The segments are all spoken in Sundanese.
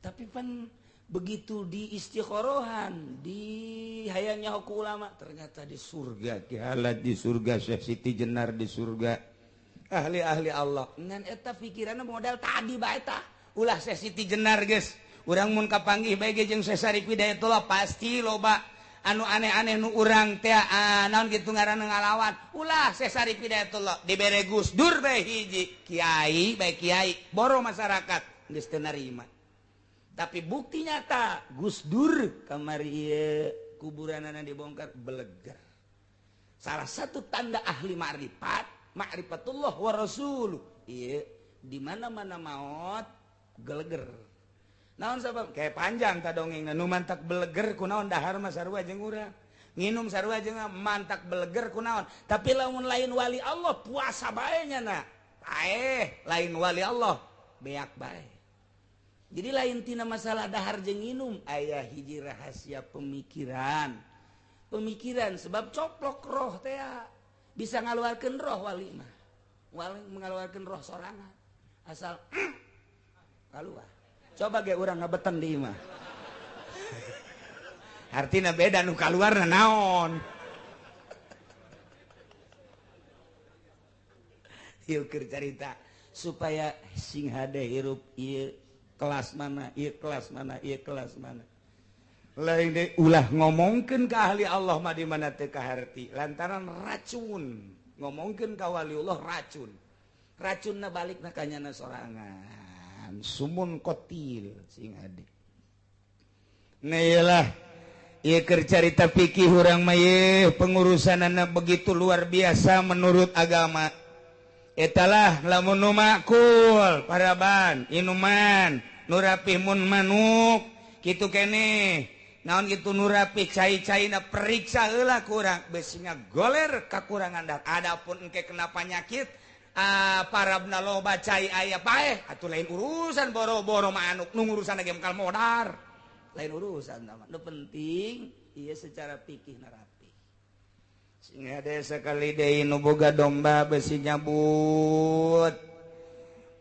Tapi pan begitu di istikhorohan di hayangnya ku ulama ternyata di surga Ki Halad di surga, Syekh Siti Jenar di surga, ahli-ahli Allah. Ngan eta pikiranna modal tadi bae tah. Ulah Syekh Siti Jenar geus. Urang mun kapanggih bae ge jeung Syekh Syarif Hidayatullah pasti loba anu aneh-aneh nu urang teh naon kitu ngaranna ngalawan. Ulah Syekh Syarif Hidayatullah dibere Gus Dur bae hiji, kiai bae kiai, boro masyarakat geus teu narima. Tapi bukti nyata Gus Dur kamari ieu kuburanana dibongkar beleger. Salah satu tanda ahli ma'rifat, ma'rifatullah wa rasuluh. Ieu di mana-mana maot geleger. Naon sabab? Kayak panjang ta dongengna nu mantak beleger kunaon dahar mah sarua jeung urang. Nginum sarua jeung mantak beleger kunaon. Tapi lamun lain wali Allah puasa bae nya na. Paeh lain wali Allah beak bae. Jadi lain tina masalah dahar jeung nginum aya hiji rahasia pemikiran. Pemikiran sebab coplok roh teh bisa ngaluarkeun roh wali mah. Wali mengeluarkan roh sorangan. Asal keluar. Coba ge urang ngabeten di imah. Artina beda nu kaluarna naon. Ieu keur carita supaya sing hade hirup ieu kelas mana, ieu kelas mana, ieu kelas mana. Lain deui ulah ngomongkeun ka ahli Allah mah di mana teu kaharti lantaran racun. Ngomongkeun ka waliullah racun. Racunna balikna ka nyana sorangan. Sumun kotil sing hade. Nah iyalah ieu keur carita fikih urang mah ieu pengurusanana begitu luar biasa menurut agama. Etalah lamun nu makul paraban inuman nu rapih mun manuk kitu keneh naon kitu nu rapih cai-caina periksa heula kurang beusinya goler kakurangan dar. Adapun engke kena panyakit parabna loba cai aya paeh atuh lain urusan boro-boro manuk nu ngurusan ge mekal modar lain urusan mah nu penting ieu secara fikih na rapi. Sing hade sakali deui nu boga domba besi nyabut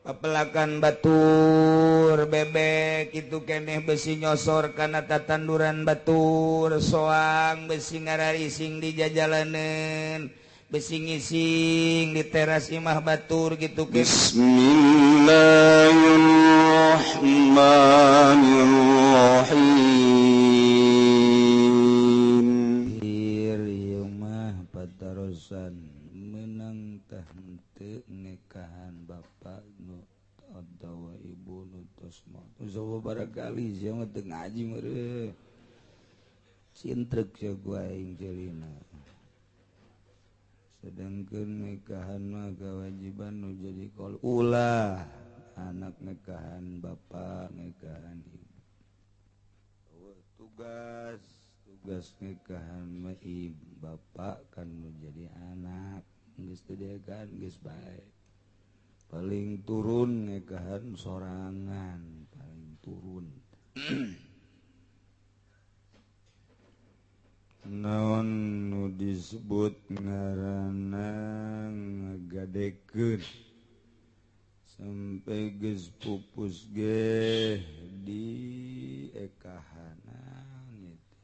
papelakan batur bebek kitu keneh besi nyosor kana tatanduran batur soang besi ngararising di jajalaneun besi ngising di teras imah batur gitu. Bismillahirrahmanirrahim. Ieu mah patarosan menang tah henteu nikahan bapak nu atawa ibu nu tos maot. Usaha barakali sia mah teu ngaji meureun. Cintrek sia ku aing ceulina. Sedangkan nikahan mah kewajiban nu jadi kol ulah anak nikahan bapak nikahan ibu. Tugas tugas nikahan mah ibu bapak kan nu jadi anak geus teu kan geus bae. Paling turun nikahan sorangan paling turun. Naon nu disebut ngaranna ngagadekeun sampai geus pupus ge di ekahanan itu.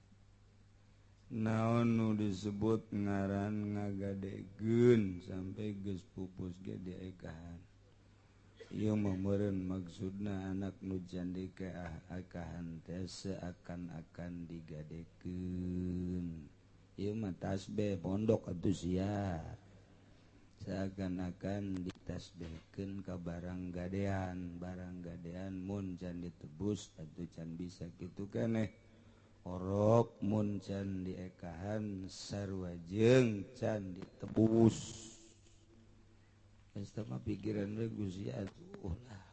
Naon nu disebut ngaran ngagadekeun sampai geus pupus ge di ekahan. Ieu mah meureun maksudna anak nu can dikaekahan teh seakan-akan digadekeun. Ieu mah tasbih pondok atuh sia. Seakan-akan ditasbihkeun ka barang gadean mun can ditebus atuh can bisa kitu keneh. Orok mun can diekahan sarua jeung can ditebus. Geus mah pikiran we Gusti atuh lah.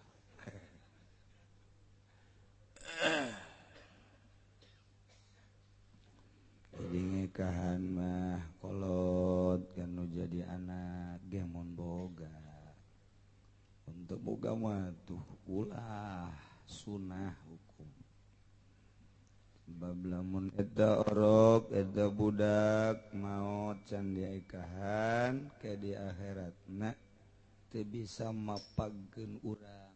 Jadi ngekahan mah kolot kan nu jadi anak ge mun boga. Untuk boga mah tuh ulah sunah hukum. Sebab lamun eta orok eta budak maot can diekahan ke di akhiratna teu bisa mapagkeun urang.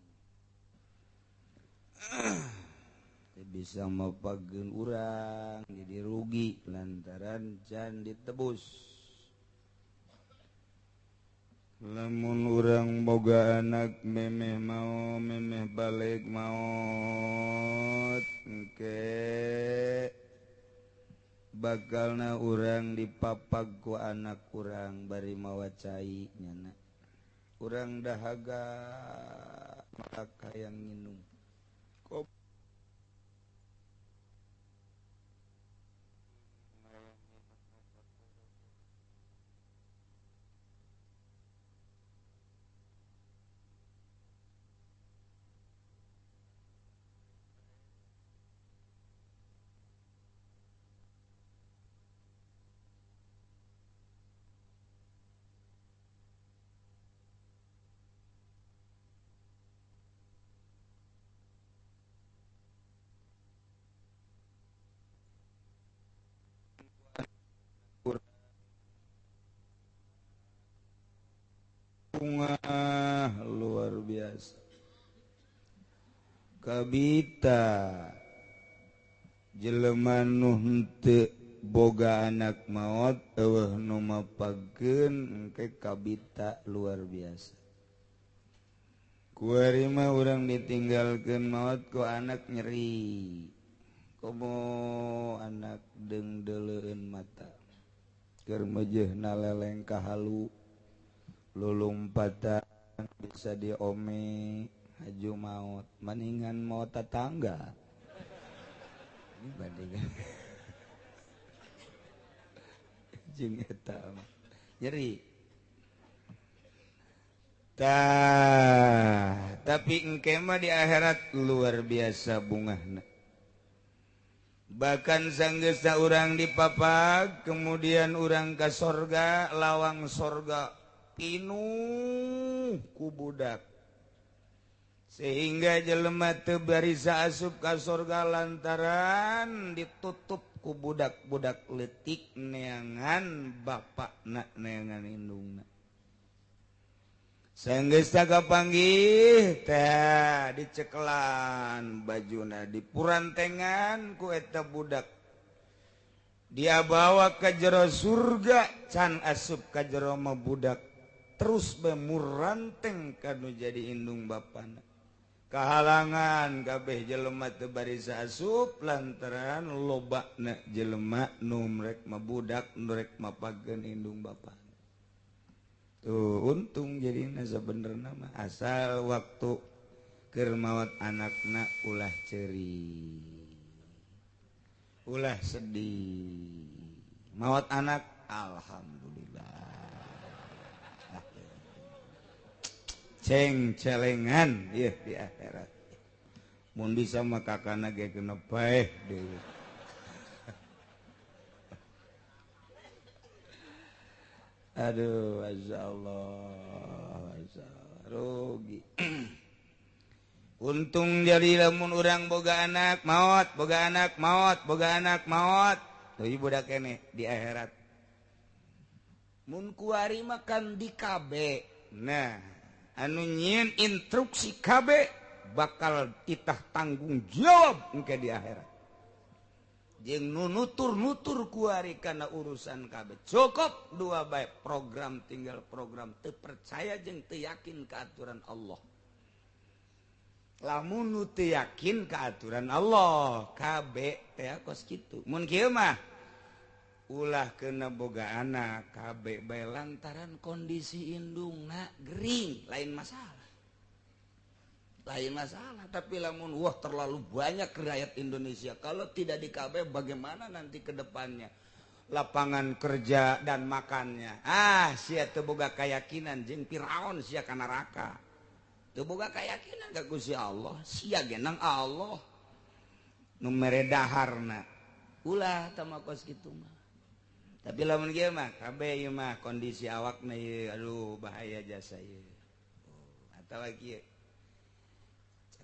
Bisa mapageun urang jadi rugi lantaran can ditebus. Lamun urang boga anak memeh mau memeh balik maot engke bakalna urang dipapag ku anak urang bari mawa cai nyana. Urang dahaga maka hayang nginum. Bunga luar biasa. Kabita jelema nu henteu boga anak maot eueuh nu mapageun engke kabita luar biasa. Kuari mah urang ditinggalkeun maot ku anak nyeri. Komo anak deung-deuleun mata. Keur meujeuhna leleng ka halu. Lulumpatan bisa diome haju maut maningan maut tetangga dibandingkan jeung eta nyeri tah. Tapi engke mah di akhirat luar biasa bungahna. Bahkan sanggeusna urang dipapag kemudian urang ka sorga, lawang sorga pinuh ku budak sehingga jelema teu barisa asup ka sorga lantaran ditutup ku budak-budak leutik neangan bapakna neangan indungna. Sanggeus kapanggih teh dicekelan bajuna dipurantengan ku eta budak, dia bawa ke jero surga can asup ka jero mah budak terus bemuranteng kanu jadi indung bapana. Kahalangan kabeh jelema teu barisa asup lantaran lobana jelema nu rek mabudak nu rek mapageun indung bapana. Tuh untung jadina sabenerna mah asal waktu keur maot anakna ulah ceuri, ulah sedih. Maot anak alhamdulillah. Ceng celengan ieu di akhirat. Mun bisa mah kakana ge kena bae deui. Aduh, masyaallah, masyaallah, rugi. Untung jadi lamun urang boga anak maot, boga anak maot, boga anak maot. Tuh budak keneh di akhirat. Mun kuari makan di KB. Nah, anu nyieun instruksi KB bakal titah tanggung jawab engke di akhirat. Jeung nu nutur-nutur kuari kana urusan KB. Cukup dua bae program tinggal program teu percaya jeung teu yakin ka aturan Allah. Lamun nu teu yakin ka aturan Allah, KB teh kos kitu. Mun kieu mah ulah kena boga anak KB bae lantaran kondisi indungna gering, lain masalah. Lain masalah, tapi lamun wah terlalu banyak rakyat Indonesia kalau tidak di KB bagaimana nanti ke depannya lapangan kerja dan makannya. Ah, sia teu boga keyakinan jeung Firaun sia ka neraka. Teu boga keyakinan ka Gusti Allah, sia genang Allah nu mere daharna. Ulah tah mah kos kitu mah. Tapi lamun kieu mah KB ieu mah kondisi awakna ieu aduh bahaya jasa ieu. Oh, atawa kieu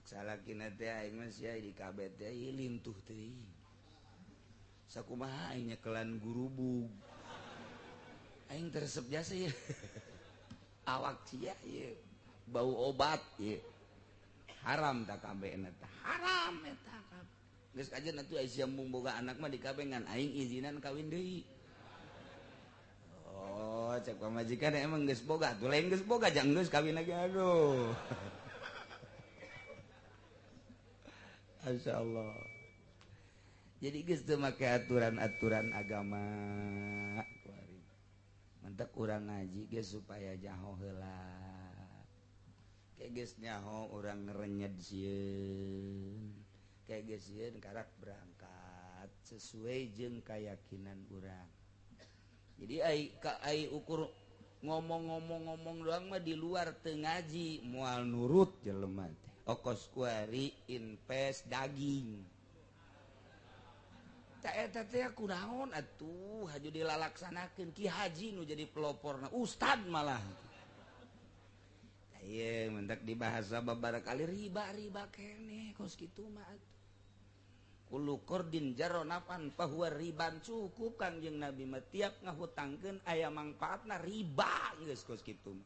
salakina teh aing mah sia di KB teh ieu lintuh teuing. Sakumaha aing nyekelan gurubug. Aing teresep jasa ieu. Awak sia ieu bau obat ieu. Haram tak KB na teh. Haram eta KB. Geus kajen atuh aya mung boga anak mah dikabengan aing izinan kawin deui. Oh, cek pamajikan emang geus boga, atuh lain geus boga jang geus kawin lagi aduh. Masyaallah. Jadi geus teu make aturan-aturan agama. Mantak urang ngaji geus supaya jaho heula. Kayak geus nyaho urang ngerenyed sieun. Kayak geus sieun karak berangkat sesuai jeung keyakinan urang. Jadi ai ka ai ukur ngomong-ngomong-ngomong doang mah di luar teu ngaji moal nurut jelema teh. Okos kuari invest daging. Tak eta teh kunaon atuh haju dilalaksanakeun Ki Haji nu jadi peloporna ustad malah. Ieu mentak dibahasa babara kali riba-riba keneh kos kitu mah atuh. Kullu qardin jarronafan fahuwa riban cukup Kangjeng Nabi mah tiap ngahutangkeun aya mangfaatna riba geus kos kitu.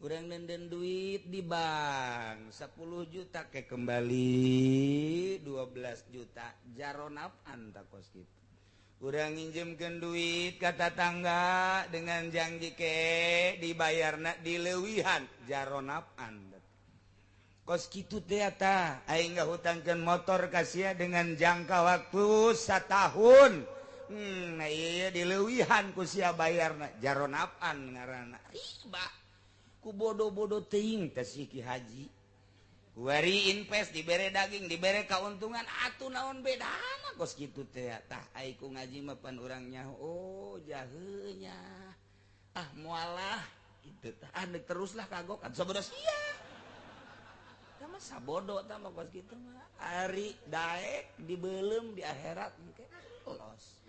Urang nenden duit di bank 10 juta ke kembali 12 juta jaronafan tak kos kitu. Urang nginjemkeun duit ka tatangga dengan janji ke dibayarna dileuwihan jaronafan. Kos kitu teh tah aing ngahutangkeun motor ka sia dengan jangka waktu satahun. Nah ieu dileuwihan ku sia bayarna jaronafan ngaranna riba. Ku bodoh-bodoh teuing teh si Ki Haji. Kuari invest dibere daging dibere kauntungan atuh naon bedana kos kitu teh tah ai ku ngaji mah pan urang nyaho oh jaheunya ah moalah kitu tah ah deuk teruslah kagok atuh sabodo sia. Tah mah sabodo tah mah kos kitu mah ari daek dibeuleum di akhirat engke los.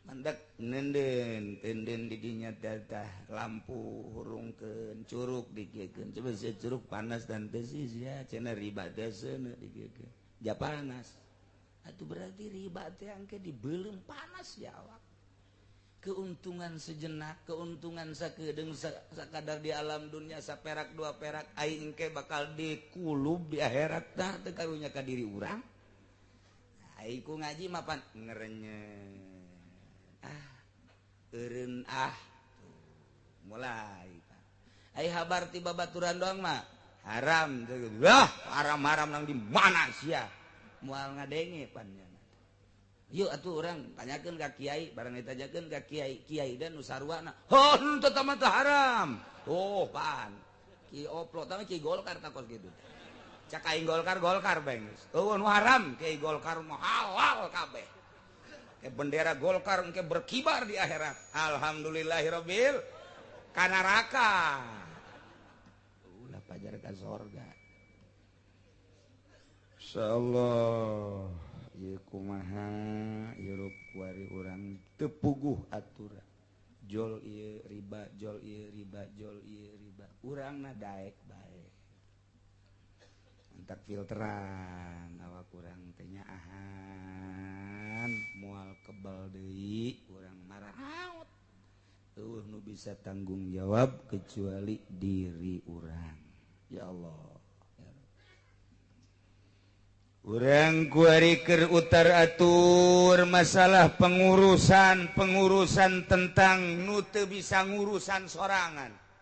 Mandak nenden tenden didinya tah lampu hurungkeun curug dikiekeun coba sia curug panas dan teu sia cenah riba teh seuneu dikiekeun ja panas atuh berarti riba teh angke dibeuleum panas ya awak keuntungan sejenak keuntungan sakedeung sakadar di alam dunia saperak dua perak aing engke bakal dikulub di akhirat tah teu karunya ka diri urang aing ku ngaji mapan ngerenyet ah eureun ah mulai ai habar ti babaturan doang mah haram wah haram-haram nang di mana sia moal ngadenge pan nya yuk atuh urang tanyakeun ka kiai barang ditanyakeun ka kiai kiai dan nu sarwana hon teu mah haram oh pan ki oplo tah ki Golkar takos kitu cak aing Golkar Golkar bae geus eueuh nu haram kiai Golkar mah halal kabeh ke bendera Golkar engke berkibar di akhirat alhamdulillahirabbil ka neraka ulah pajar ka sorga insyaallah ieu kumaha hirup kuari urang teu puguh aturan jol ieu riba jol ieu riba jol ieu riba urangna daek bae entak filteran awak urang teh nyaahan moal kebal deui urang maraot eueuh nu bisa tanggung jawab kecuali diri urang ya Allah ya Rabb. Urang kuari keur utar atur masalah pengurusan pengurusan tentang nu teu bisa ngurusan sorangan.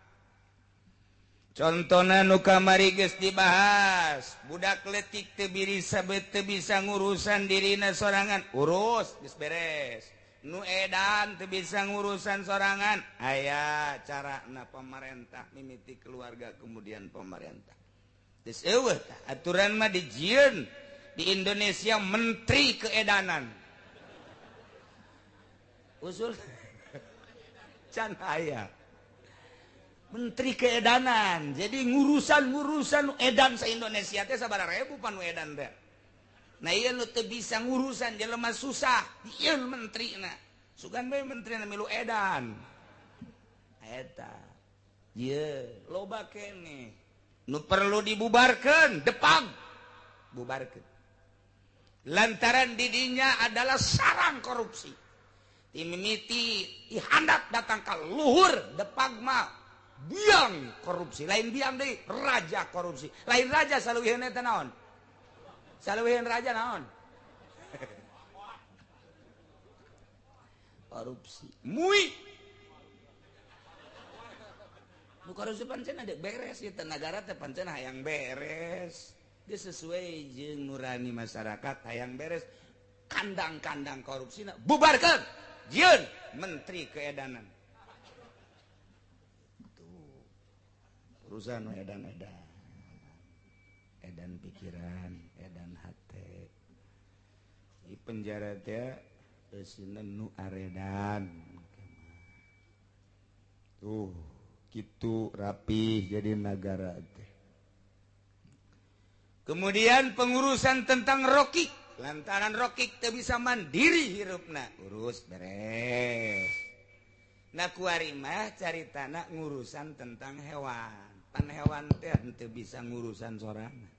Contohna nu kamari geus dibahas budak leutik teu bisa teu bisa ngurusan dirina sorangan urus geus beres nu edan teu bisa ngurusan sorangan aya carana pemerintah mimiti keluarga kemudian pemerintah geus eueuh tah aturan mah dijieun di Indonesia menteri keedanan usul can aya menteri keedanan jadi ngurusan-ngurusan edan se-Indonesia teh sabaraha ribu pan nu edan teh nah ieu nu teu bisa ngurusan jelema susah ieu menterina sugan bae menterina milu edan eta ieu loba keneh nu perlu dibubarkeun depag bubarkeun lantaran didinya adalah sarang korupsi timimiti ihandat datang ka luhur depag mah biang korupsi lain biang deui raja korupsi lain raja saluwiheun eta naon saluwiheun raja naon Korupsi mui nu korupsi pancen ada beres ieu negara teh pancen hayang beres. Dia sesuai jeung nurani masyarakat hayang beres. Kandang-kandang korupsi bubarkan. Jieun menteri keedanan. Tuh. Urusan edan-edan. Edan pikiran, edan hate. Di penjara teh eusina nu aredan. Tuh, kitu rapih jadi negara teh. Kemudian pengurusan tentang rokik, lantaran rokik teu bisa mandiri hirupna, urus beres. Nah kuari mah caritana ngurusan tentang hewan. Pan hewan teh henteu bisa ngurusan sorangan.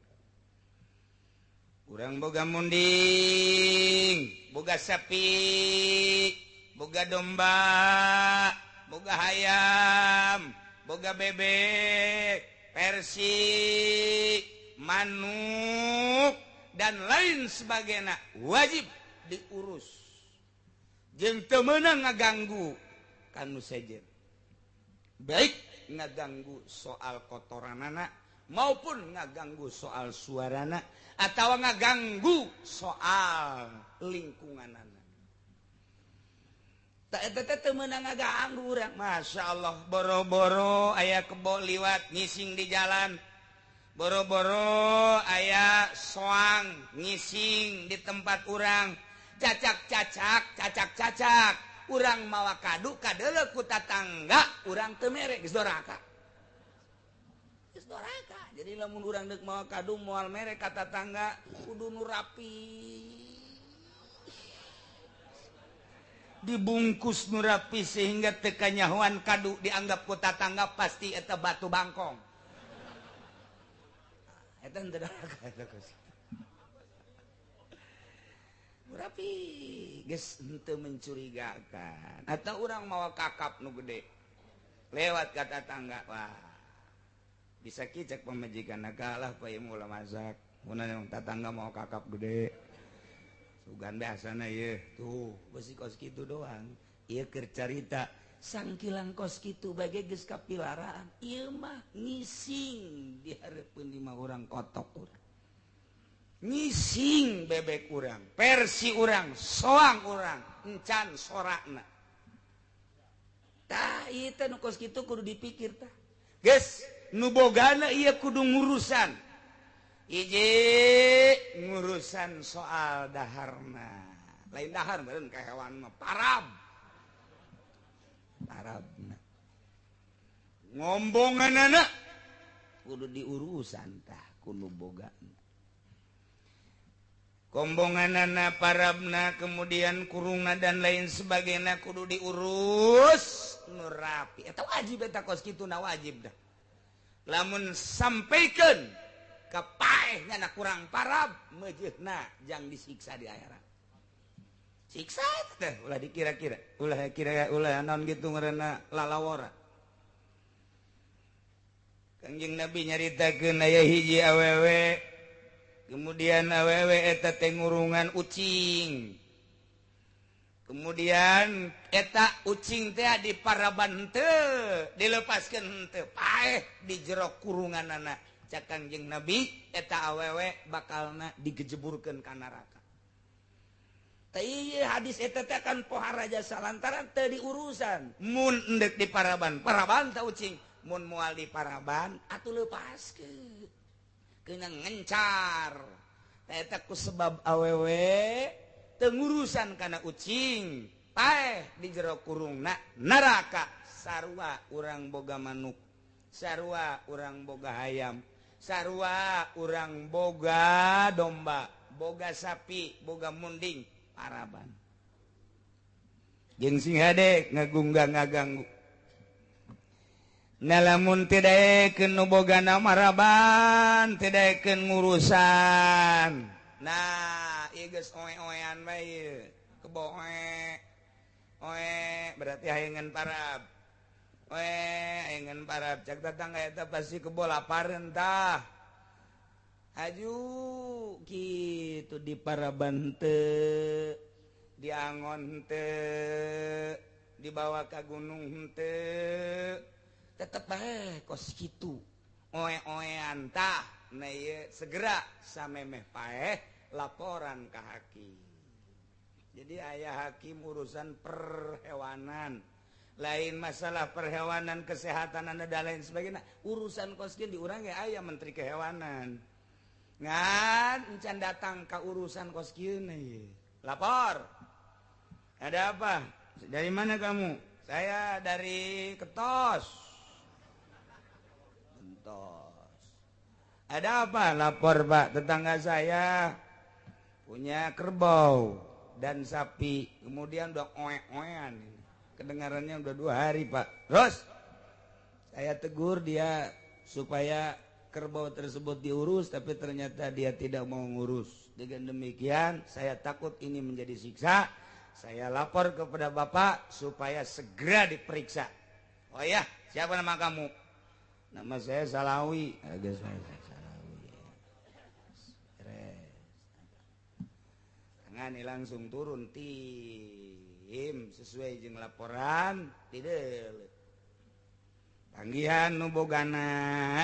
Urang boga munding, boga sapi, boga domba, boga hayam, boga bebek, persi, manuk dan lain sebagainya wajib diurus. Jeung teu meunang ngaganggu kanu sejen. Baik ngaganggu soal kotoranana maupun ngaganggu soal suarana atau ngaganggu soal lingkunganana. Tak eta teh teu meunang ngaganggu urang. Masya Allah, boro-boro aya kebo liwat ngising di jalan. Boro-boro aya soang ngising di tempat urang, cacak-cacak, cacak-cacak, urang mawa kadu kadeuleu ku tatangga, urang teu mere geus doraka. Geus doraka. Jadi lamun urang deuk mawa kadu moal mere ka tatangga, kudu nu rapi. Dibungkus nu rapi sehingga teu kanyahoan kadu dianggap ku tatangga pasti eta batu bangkong. Eta henteu doraka eta kos. Rapi geus henteu mencurigakan. Atau urang mawa kakap nu gede lewat ka tatangga, wah. Bisa kicek pamajikan kalah pa ieu ulah masak. Mun tatangga mawa kakap gede. Sugan biasana ieu. Tuh, beusi kos kitu doang. Ieu keur carita sangkilang kos kitu bage geus kapilaraan. Ieu mah ngising di hareupeun lima urang kotok urang. Ngising bebek urang, persi urang, soang urang, encan sorakna. Tah ieu teh nu kos kitu kudu dipikir tah. Geus nu bogana ieu kudu ngurusan. Hiji ngurusan soal daharna. Lain dahar meureun ka hewan mah parab. Parabna. Ngombonganana kudu diurusan tah kudu bogana. Kombonganana parabna kemudian kurungna dan lain sebagainya kudu diurus nu rapi. Eta wajib eta kos kitu na wajib dah. Lamun sampaikan ka paeh nyana kurang parab meujeuhna jang disiksa di akhirat. Siksa teh ulah dikira-kira, ulah kira ulah naon gitu ngaranna lalawora. Kangjeng Nabi nyaritakeun aya hiji awewe, kemudian awewe eta teh ngurungan ucing. Kemudian eta ucing teh di paraban henteu, dilepaskeun henteu, paeh di jero kurunganana. Cak Kangjeng Nabi eta awewe bakalna digejeburkeun ka neraka. Teu hadis eta teh kan pohara jasa lantaran teu diurusan. Mun endek di paraban, paraban ta ucing. Mun moal di paraban atuh lepaskeun. Keuna ngencar. Ta eta ku sebab awewe teu ngurusan kana ucing, paeh di jero kurungna neraka. Sarua urang boga manuk, sarua urang boga hayam, sarua urang boga domba, boga sapi, boga munding. Paraban jeung sing hade ngagungga ngaganggu. Nah lamun teu daekeun nu bogana maraban, teu daekeun ngurusan. Nah, ieu geus oe-oean bae ieu. Kebo oe. Oe berarti hayangan parab. Oe hayangan parab. Cak tatangga eta pasti kebo lapareun tah. Aju gitu di paraban teu, diangon teu, dibawa ka gunung teu, tetep bae kos kitu. Oe-oean tah, nah ieu segera samemeh paeh laporan ka hakim. Jadi aya hakim urusan perhewanan. Lain masalah perhewanan, kesehatan anda dan lain sebagainya. Urusan kos kieu di urang ge aya menteri kehewanan. Ngan encan datang ka urusan kos kieu nih. Lapor. Ada apa? Dari mana kamu? Saya dari Ketos. Ketos. Ada apa? Lapor, Pak. Tetangga saya punya kerbau dan sapi. Kemudian udah oe-oean. Kedengarannya udah 2 hari, Pak. Terus saya tegur dia supaya kerbau tersebut diurus, tapi ternyata dia tidak mau ngurus. Dengan demikian saya takut ini menjadi siksa. Saya lapor kepada Bapak supaya segera diperiksa. Oh ya, siapa nama kamu? Nama saya Salawi. Agak saya Salawi. Beres. Tangan langsung turun tim sesuai jeung laporan tidak. Panggihan nu bogana.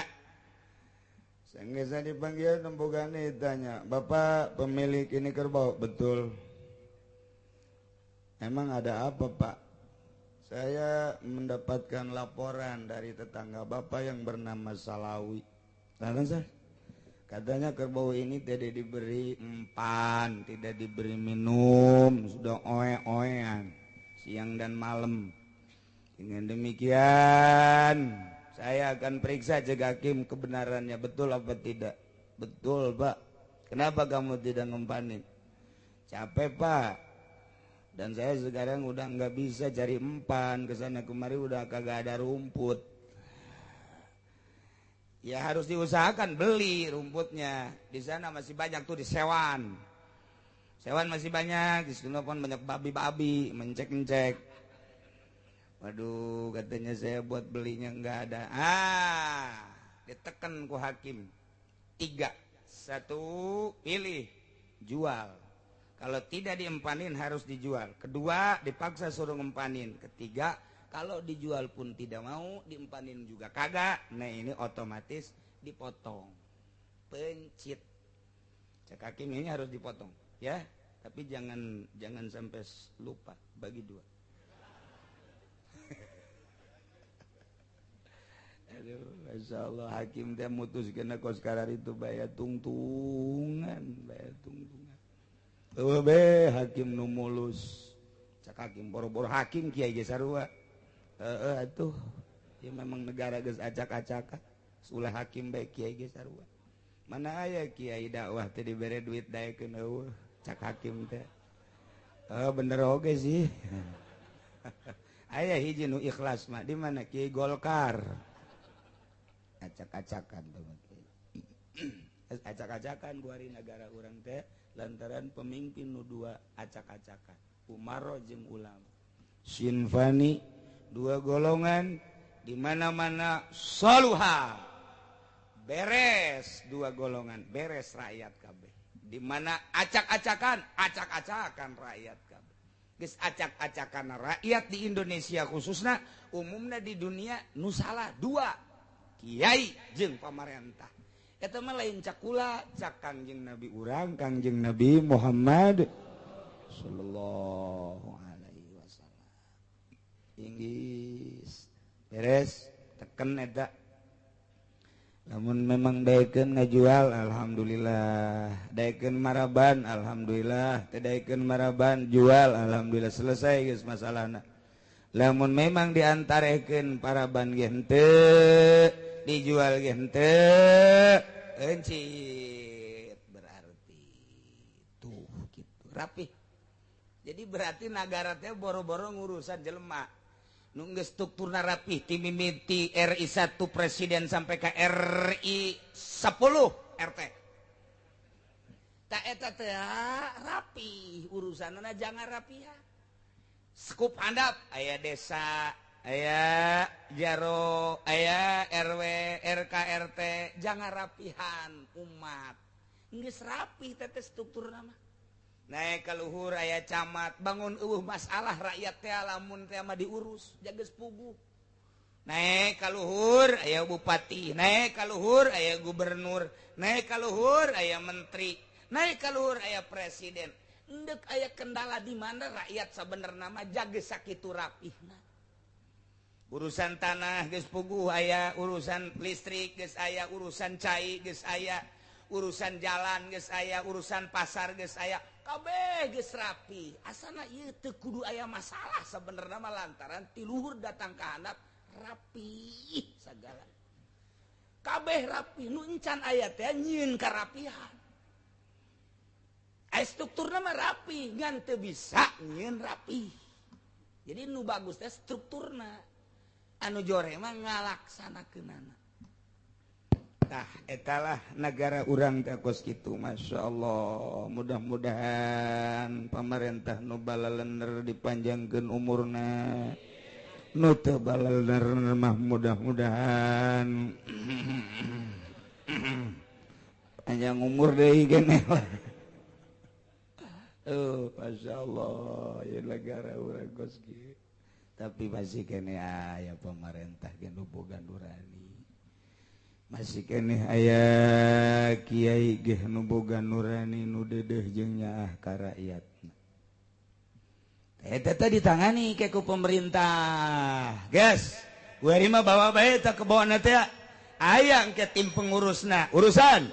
Sanggeus dipanggil nu bogana ditanya, "Bapak pemilik ini kerbau?" "Betul." "Emang ada apa, Pak?" "Saya mendapatkan laporan dari tetangga Bapak yang bernama Salawi." "Lantas, katanya kerbau ini tidak diberi empan, tidak diberi minum, sudah oe-oean siang dan malam. Dengan demikian, saya akan periksa jaga hakim kebenarannya betul apa tidak." "Betul, Pak." "Kenapa kamu tidak ngempanin?" "Capek, Pak. Dan saya sekarang udah nggak bisa cari empan, kesana kemari udah kagak ada rumput." Ya harus diusahakan beli rumputnya. Di sana masih banyak tuh di Sewan. Sewan masih banyak, di sana pun banyak babi-babi mencek-mencek. Waduh, katanya saya buat belinya nggak ada. Ah, ditekan ku hakim. 3, 1, pilih, jual. Kalau tidak diempanin harus dijual. Kedua, dipaksa suruh ngempanin. Ketiga, kalau dijual pun tidak mau, diempanin juga kagak. Nah ini otomatis dipotong. Pencit. Cek hakim ini harus dipotong, ya. Tapi jangan sampai lupa bagi 2. Aduh, Masya Allah, hakim teh mutuskeun kos karar itu bayar tungtungan, bayar tungtungan. Eueuh be hakim nu mulus. Cak hakim boro-boro hakim kiai ge sarua. Heeh atuh. Ya memang negara geus acak-acakan. Ulah hakim bae kiai ge sarua. Mana aya kiai dakwah teh dibere duit daekeun eueuh cak hakim teh. Heuh bener oge sih. Aya hiji nu ikhlas mah di mana kiai Golkar. Acak-acakan tuh. Acak-acakan kuari negara urang teh lantaran pemimpin nu dua acak-acakan, umaro jeung ulama. Sinfani dua golongan di mana-mana soluha. Beres dua golongan, beres rakyat kabeh. Di mana acak-acakan, acak-acakan rakyat kabeh. Geus acak-acakan rakyat di Indonesia khususna, umumna di dunia nu salah dua, kiai jeung pamarentah. Eta mah lain cakula, cak Kangjeng Nabi urang, Kangjeng Nabi Muhammad sallallahu alaihi wasallam. Inggris beres teken eta. Lamun memang daekeun ngajual alhamdulillah, daekeun maraban alhamdulillah, teu daekeun maraban jual alhamdulillah, selesai geus masalahna. Lamun memang diantarekeun paraban ge henteu, dijual ge henteu, encit berarti tuh gitu rapih. Jadi berarti nagara teh boro-boro ngurusan jelema nu geus strukturna rapih ti mimiti RI 1 presiden sampai ke RI 10 RT. Ta eta teh rapi urusanna jangan rapihan. Skup handap aya desa, aya jaro, aya RW, RK, RT, jangan rapihan umat. Geus rapi teh struktur nama. Naik ka luhur aya camat, bangun eueuh masalah rakyat teh lamun teh mah diurus, jaga puguh. Naik ka luhur aya bupati, naik ka luhur aya gubernur, naik ka luhur aya menteri, naik ka luhur aya presiden. Endek aya kendala di mana rakyat sabenerna mah jaga sakitu rapihna. Urusan tanah geus puguh aya, urusan listrik geus aya, urusan cai geus aya, urusan jalan geus aya, urusan pasar geus aya, kabeh geus rapi. Asana ieu teu kudu aya masalah sabenerna mah lantaran ti luhur datang ka handap rapi sagala. Kabeh rapi nu encan aya teh nyieun karapihan. Aya strukturna mah rapi ngan teu bisa nyieun rapi. Jadi nu bagus teh strukturna. Anu jore mah ngalaksanakeunana. Tah etalah negara urang teh kos kitu, Masya Allah. Mudah-mudahan pamarentah nu balalener dipanjangkeun umurna, nu teu balalener mah mudah-mudahan panjang umur deui geneh. Oh, Masya Allah, ya negara urang kos kieu. Tapi masih kene aya pemerintah ge nu boga nurani, masih kene aya kiai ge nu boga nurani nu dedeh jeung nyaah ka rakyatna. Eta teh ditangani ke ku pemerintah. Guys, kuari mah bawa bae teh kebona teh aya engke tim pengurusna. Urusan.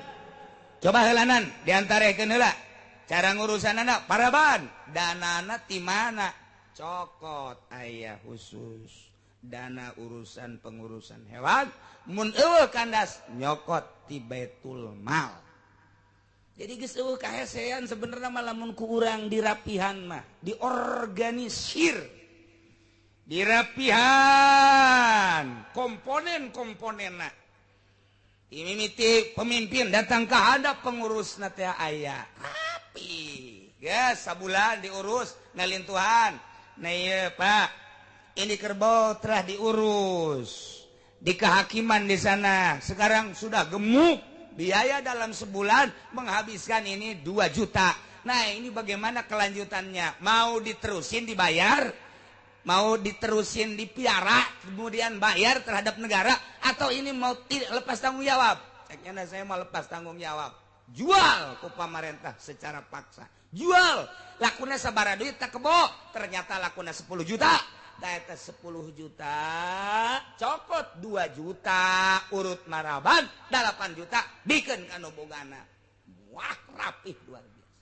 Coba heulanan diantarekeun heula. Cara ngurusanana paraban, danana ti mana? Cokot aya khusus dana urusan pengurusan hewan, mun eueuh kandas nyokot ti Baitul Mal. Jadi geus eueuh kahesean sebenarnya mah lamun ku urang dirapihan mah, diorganisir, dirapihan komponen-komponenna. Mimiti pemimpin datang ka hadap pengurusna teh aya rapi. Geus sabulan diurus ngalintuhan. Nah iya Pak, ini kerbau telah diurus di kehakiman di sana. Sekarang sudah gemuk, biaya dalam sebulan menghabiskan ini 2 juta. Nah ini bagaimana kelanjutannya? Mau diterusin dibayar? Mau diterusin dipiara kemudian bayar terhadap negara? Atau ini mau tidak lepas tanggung jawab? Ceknya saya mau lepas tanggung jawab. Jual ke pemerintah secara paksa. Jual, lakuna sabara duit tak kebo, ternyata lakuna 10 juta. Eta 10 juta, cokot 2 juta, urut maraban 8 juta, bikin kanu bogana. Wah, rapih luar biasa.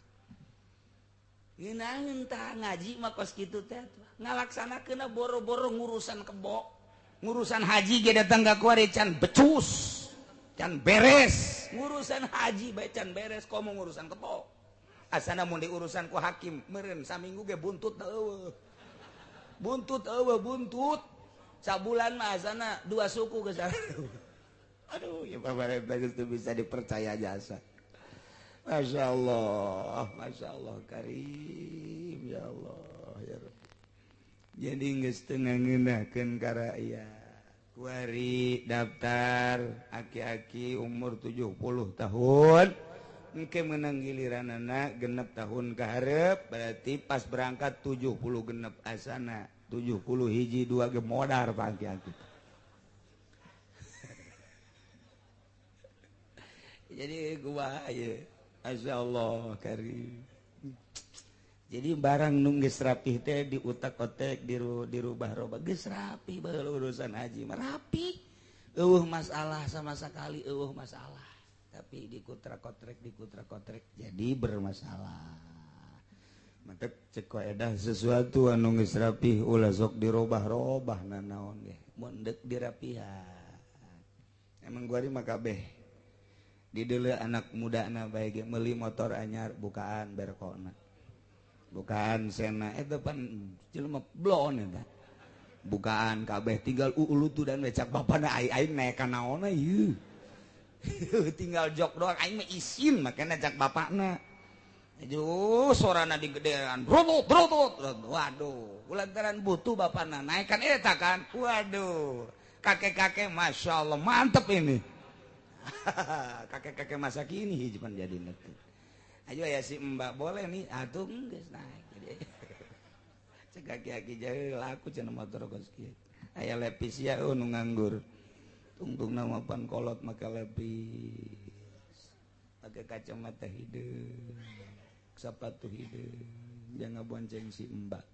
Ngeunaheun tah ngaji mah kos kitu teh. Ngalaksanakeunna boro-boro ngurusan kebo, ngurusan haji ge datang ka kuari can becus, can beres. Ngurusan haji bae can beres, komo ngurusan kebo. Asana mun diurusan ku hakim meureun saminggu ge buntut eueuh. Buntut eueuh buntut. Sabulan mah asana 2 suku geus. Aduh, ya pamarentah geus teu bisa dipercaya jasa. Masya Allah karim ya Allah ya Rabbi. Jadi geus teu ngeunahkeun ka rakyat. Kuari daftar aki-aki umur 70 tahun. Engke menang giliranana genep tahun kaharep berarti pas berangkat 70 genep asana 70 hiji 2 ge modar pangki-angki. Jadi gua ieu masyaallah karim. Jadi barang nu geus rapih teh diutak-otek dirubah-robah geus rapi baheula urusan haji mah rapi. Eueuh masalah sama sekali eueuh masalah. Tapi dikutra-kotrek jadi bermasalah. Mantep cek edah sesuatu anu geus rapih ulah sok dirobah-robah nanaon ge. Mun deuk dirapihan. Emang gua mah kabeh dideuleu anak mudana bae ge meuli motor anyar bukaan berkona. Bukaan sena eta pan jelema blon eta. Bukaan kabeh tinggal ulutu dan becak bapana aing naek ka naonna ieu. Tinggal jok doang aing mah isin makana cak bapakna. Aduh, sorana digedean. Brotut, brotut. Waduh, lantaran butuh bapakna naikkan eta kan. Waduh, kakek-kakek masya Allah mantep ini. Kakek-kakek masa kini cuman jadi nanti. Ayo ya si mbak boleh nih, atuh geus naik. Jadi cek kaki-kaki jauh laku cenah motor kos kieu. Aya lepis ya nu nganggur. Tungtung nama pan kolot maka lepis. Pakai kacamata hideung, sepatu hideung, jangan bonceng si mbak.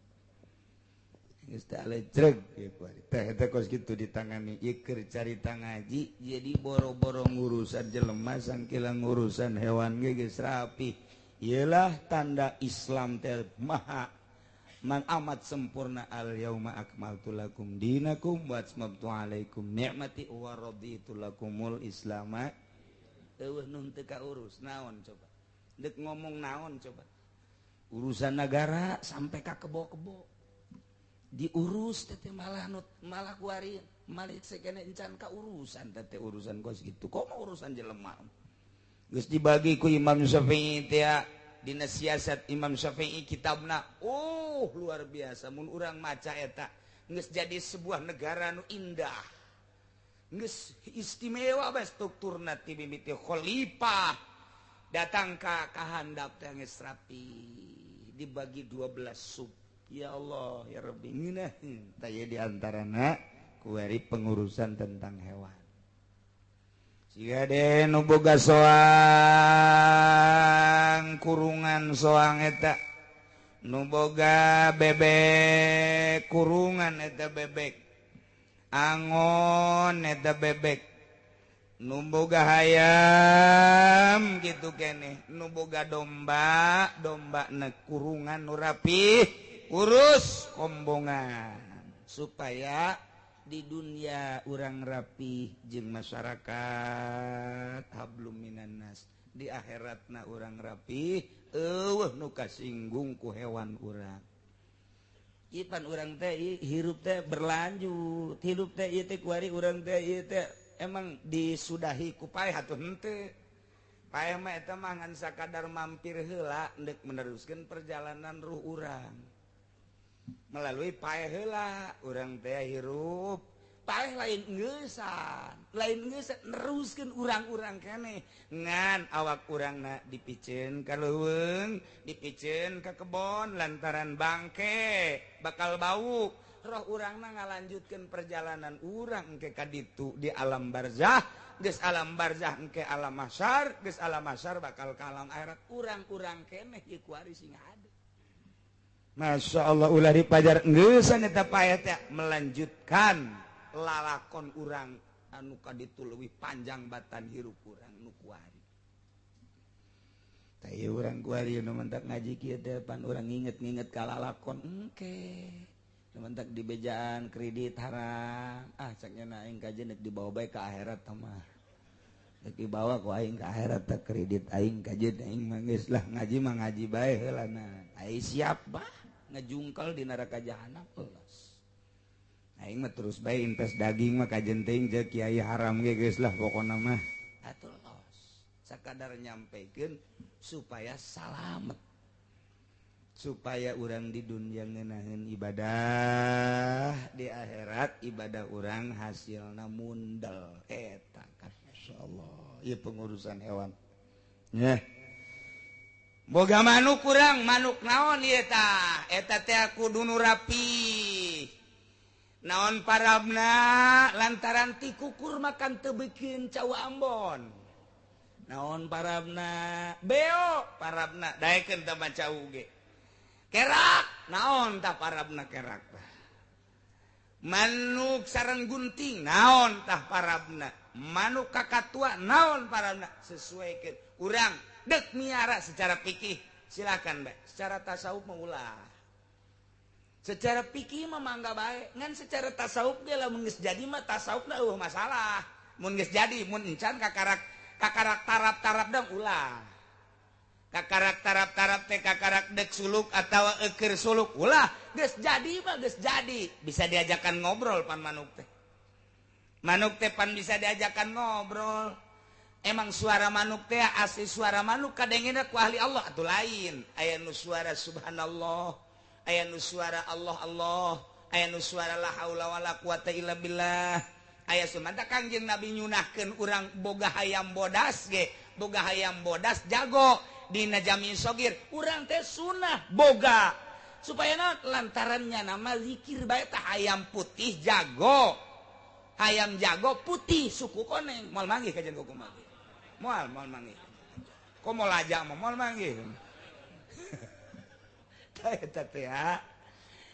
Geus teh alecreg ieu kuari. Teh eta kos kitu ditangani ieu keur carita ngaji jadi boro-boro ngurusan jelema sangkila ngurusan hewan ge geus rapi. Ieulah tanda Islam teh maha man amat sempurna. Al yauma akmaltu lakum dinakum wa atmamtu alaikum ni'mati wa raditu lakumul islama. Eueuh nu teu kaurus naon coba? Deuk ngomong naon coba? Urusan negara sampai ka kebo-kebo diurus teh malah nut malah kuari malah sekene encan ka urusan teh urusan kos gitu. Kok mau urusan jelema geus dibagi ku Imam Syafi'i teh dina siasat Imam Syafi'i kitabna. Oh, luar biasa mun urang maca eta geus jadi sebuah negara nu indah, geus istimewa bae strukturna ti mimiti khalifah datang ka kahandap teh geus rapi dibagi 12 sub. Ya Allah ya Rabbi, ngeunah tah ieu di antarana kuari pengurusan tentang hewan. Siga de nu boga soang kurungan soang eta, nu boga bebek kurungan eta bebek, angon eta bebek, nu boga hayam gitu keneh, nu boga domba domba na kurungan nu rapi, urus kombongan supaya di dunia urang rapi jeung masyarakat hablum minan nas, di akhiratna urang rapi eueuh nu kasinggung ku hewan urang. Ipan urang teh hirup teh berlanjut, hirup teh ieu teh kuari urang teh ieu teh emang disudahi ku paeh atuh henteu. Paeh mah eta mah ngan sakadar mampir heula ndek meneruskeun perjalanan ruh urang. Melalui paeh heula urang teh hirup, paeh lain ngeusan, lain ngeusan neruskeun urang-urang keneh ngan awak urangna dipiceun ka leuweung, dipiceun ka kebon lantaran bangke bakal bau. Roh urangna ngalanjutkeun perjalanan urang engke ka ditu di alam barzah, geus alam barzah engke alam mahsyar, geus alam mahsyar bakal ka alam akhirat. Urang-urang keneh ieu kuari sing hade. Masya Allah ulah dipajar ngeusan eta paeh teh melanjutkan lalakon urang anu kaditu leuwih panjang batan hirup urang nu kuari. Tah ieu urang kuari nu mentak ngaji kieu teh pan urang nginget-nginget ka lalakon engke. Nu mentak dibejaan kredit haram, ah cak nya aing kajen deuk dibawa bae ka akhirat tah mah. Deuk dibawa ku aing ka akhirat teh kredit aing kajen aing mah geus lah ngaji mah ngaji bae heula na. Ai siap bah ngejungkel di neraka jahanam los. Aing mah terus bae invest daging mah kajen teuing jeung kiai haram ge geus lah pokona mah. Atuh los. Sakadar nyampekeun supaya salamet. Supaya urang di dunia ngeunaheun ibadah, di akhirat ibadah urang hasilna mundel. Eta kan masyaallah ieu pengurusan hewan. Nyeh. Boga manuk kurang, manuk naon ieu tah? Eta teh kudu nu rapi. Naon parabna lantaran ti kukur makan teu bikin cau Ambon. Naon parabna? Beo parabna daekeun teh mah cau ge. Kerak naon tah parabna kerak tah? Manuk sareng gunting naon tah parabna? Manuk kakatua naon parabna? Sesuaikeun urang dek miara secara fikih silakan bae, secara tasawuf mah ulah. Secara fikih mah mangga bae, ngan secara tasawuf ge lamun geus jadi mah tasawufna eueuh masalah. Mun geus jadi mun encan kakarak kakarak tarap-tarap dong ulah. Kakarak tarap-tarap teh kakarak dek suluk atawa eukeur suluk ulah. Geus jadi mah geus jadi, bisa diajakan ngobrol pan manuk teh. Manuk teh pan bisa diajakan ngobrol. Emang suara manuk teh asli suara manuk kadengena ku ahli Allah atuh lain. Aya nu suara subhanallah, aya nu suara Allah Allah, aya nu suara la haula wala quwata illa billah. Aya sumanta Kangjeng Nabi nyunahkeun urang boga hayam bodas ge, boga hayam bodas jago dina jami sogir, urang teh sunah boga. Supaya naon lantarannya nama zikir bae tah hayam putih jago. Hayam jago putih suku koneng moal manggih kajian kuku manggih. Moal moal manggih. Komo lajak mah moal manggih. Tah eta teh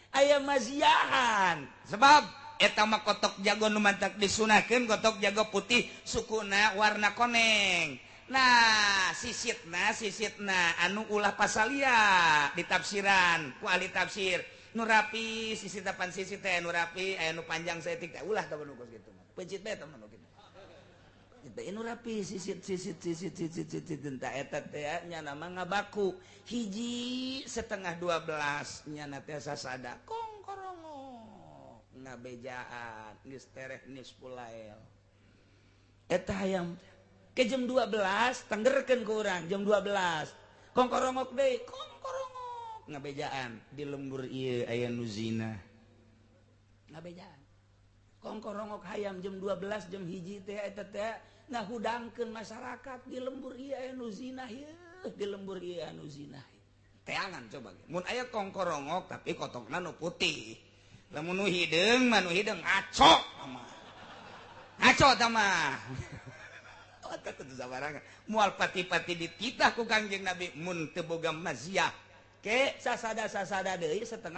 aya maziahan. Sebab eta mah kotok jago nu mantak disunahkeun kotok jago putih sukuna warna koneng. Nah, sisitna anu ulah pasalia ditafsiran ku ahli tafsir. Nu rapi sisit tapan sisit teh nu rapi aya nu panjang saeutik teh ulah tah nu kos kitu mah. Peuncit bae tah nu kitu. Kita nu rapi sisit sisit sisit sisit sisit tah eta teh nya mah ngabaku. Hiji 11:30 nya teh sasada kongkorongok ngabejaan geus tereh nisfulail. Eta hayam ke jam 12 tenggerkeun ku urang jam 12 kongkorongok deui kongkorongok ngabejaan di lembur ieu aya nu zina ngabejaan kongkorongok hayam jam 12 jam hiji teh eta teh ngahudangkeun masyarakat di lembur ieu aya nu zina ieu di lembur ieu anu zina teangan coba mun aya kongkorongok tapi kotokna nu putih lamun nu hideung mah nu hideung ngaco mah ngaco tah mah. Mual pati-pati dititah ku Kangjeng Nabi mun teu boga maziah ke sasada-sasada deui 3:30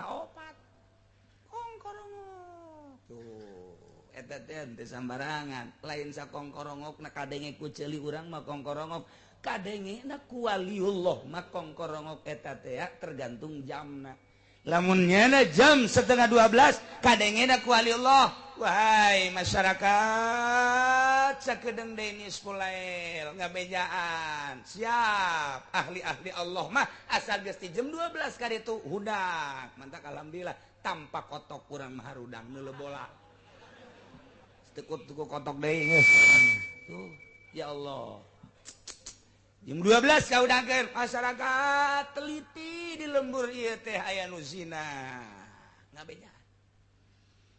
kongkorongok tuh eta teh teu sambarangan lain sakongkorongokna kadenge ku ceuli urang mah kongkorongok kadengena ku waliullah mah kongkorongok eta teh tergantung jamna. Lamun nyana jam 11:30 kadengena ku waliullah, wahai masyarakat sakedeung deui nisfulail ngabejaan siap ahli-ahli Allah mah asal geus di jam 12 kaditu hudang mantak alhamdulillah tanpa kotok kurang mah harudang neuleuh bola tuku kotok deui geus tuh ya Allah. Jam 12 kaudangkeun masyarakat teliti di lembur ieu teh aya nu zina ngabejaan.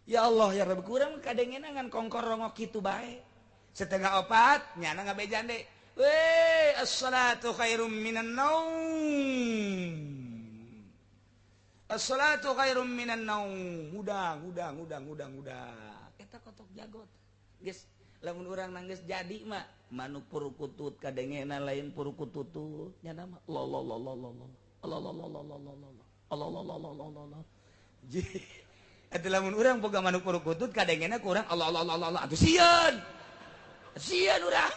Ya Allah ya Rabb kurang kadengena ngan kongkorongok kitu bae. 3:30 nyana ngabejaan deui. Weh as-salatu khairum minan naum. As-salatu khairum minan naum. Hudang hudang hudang hudang hudang. Eta kotok jagot. Geus lamun urang nangis jadi mah manuk purukutut kadengena lain purukututut nya nama lo lo lo lo lo lo lo lo lo lo lo lo lo lo lo lo lo lo. Eta lamun urang boga manuk purukutut kadengena ku urang Allah Allah Allah Allah atuh sieun. Sieun urang.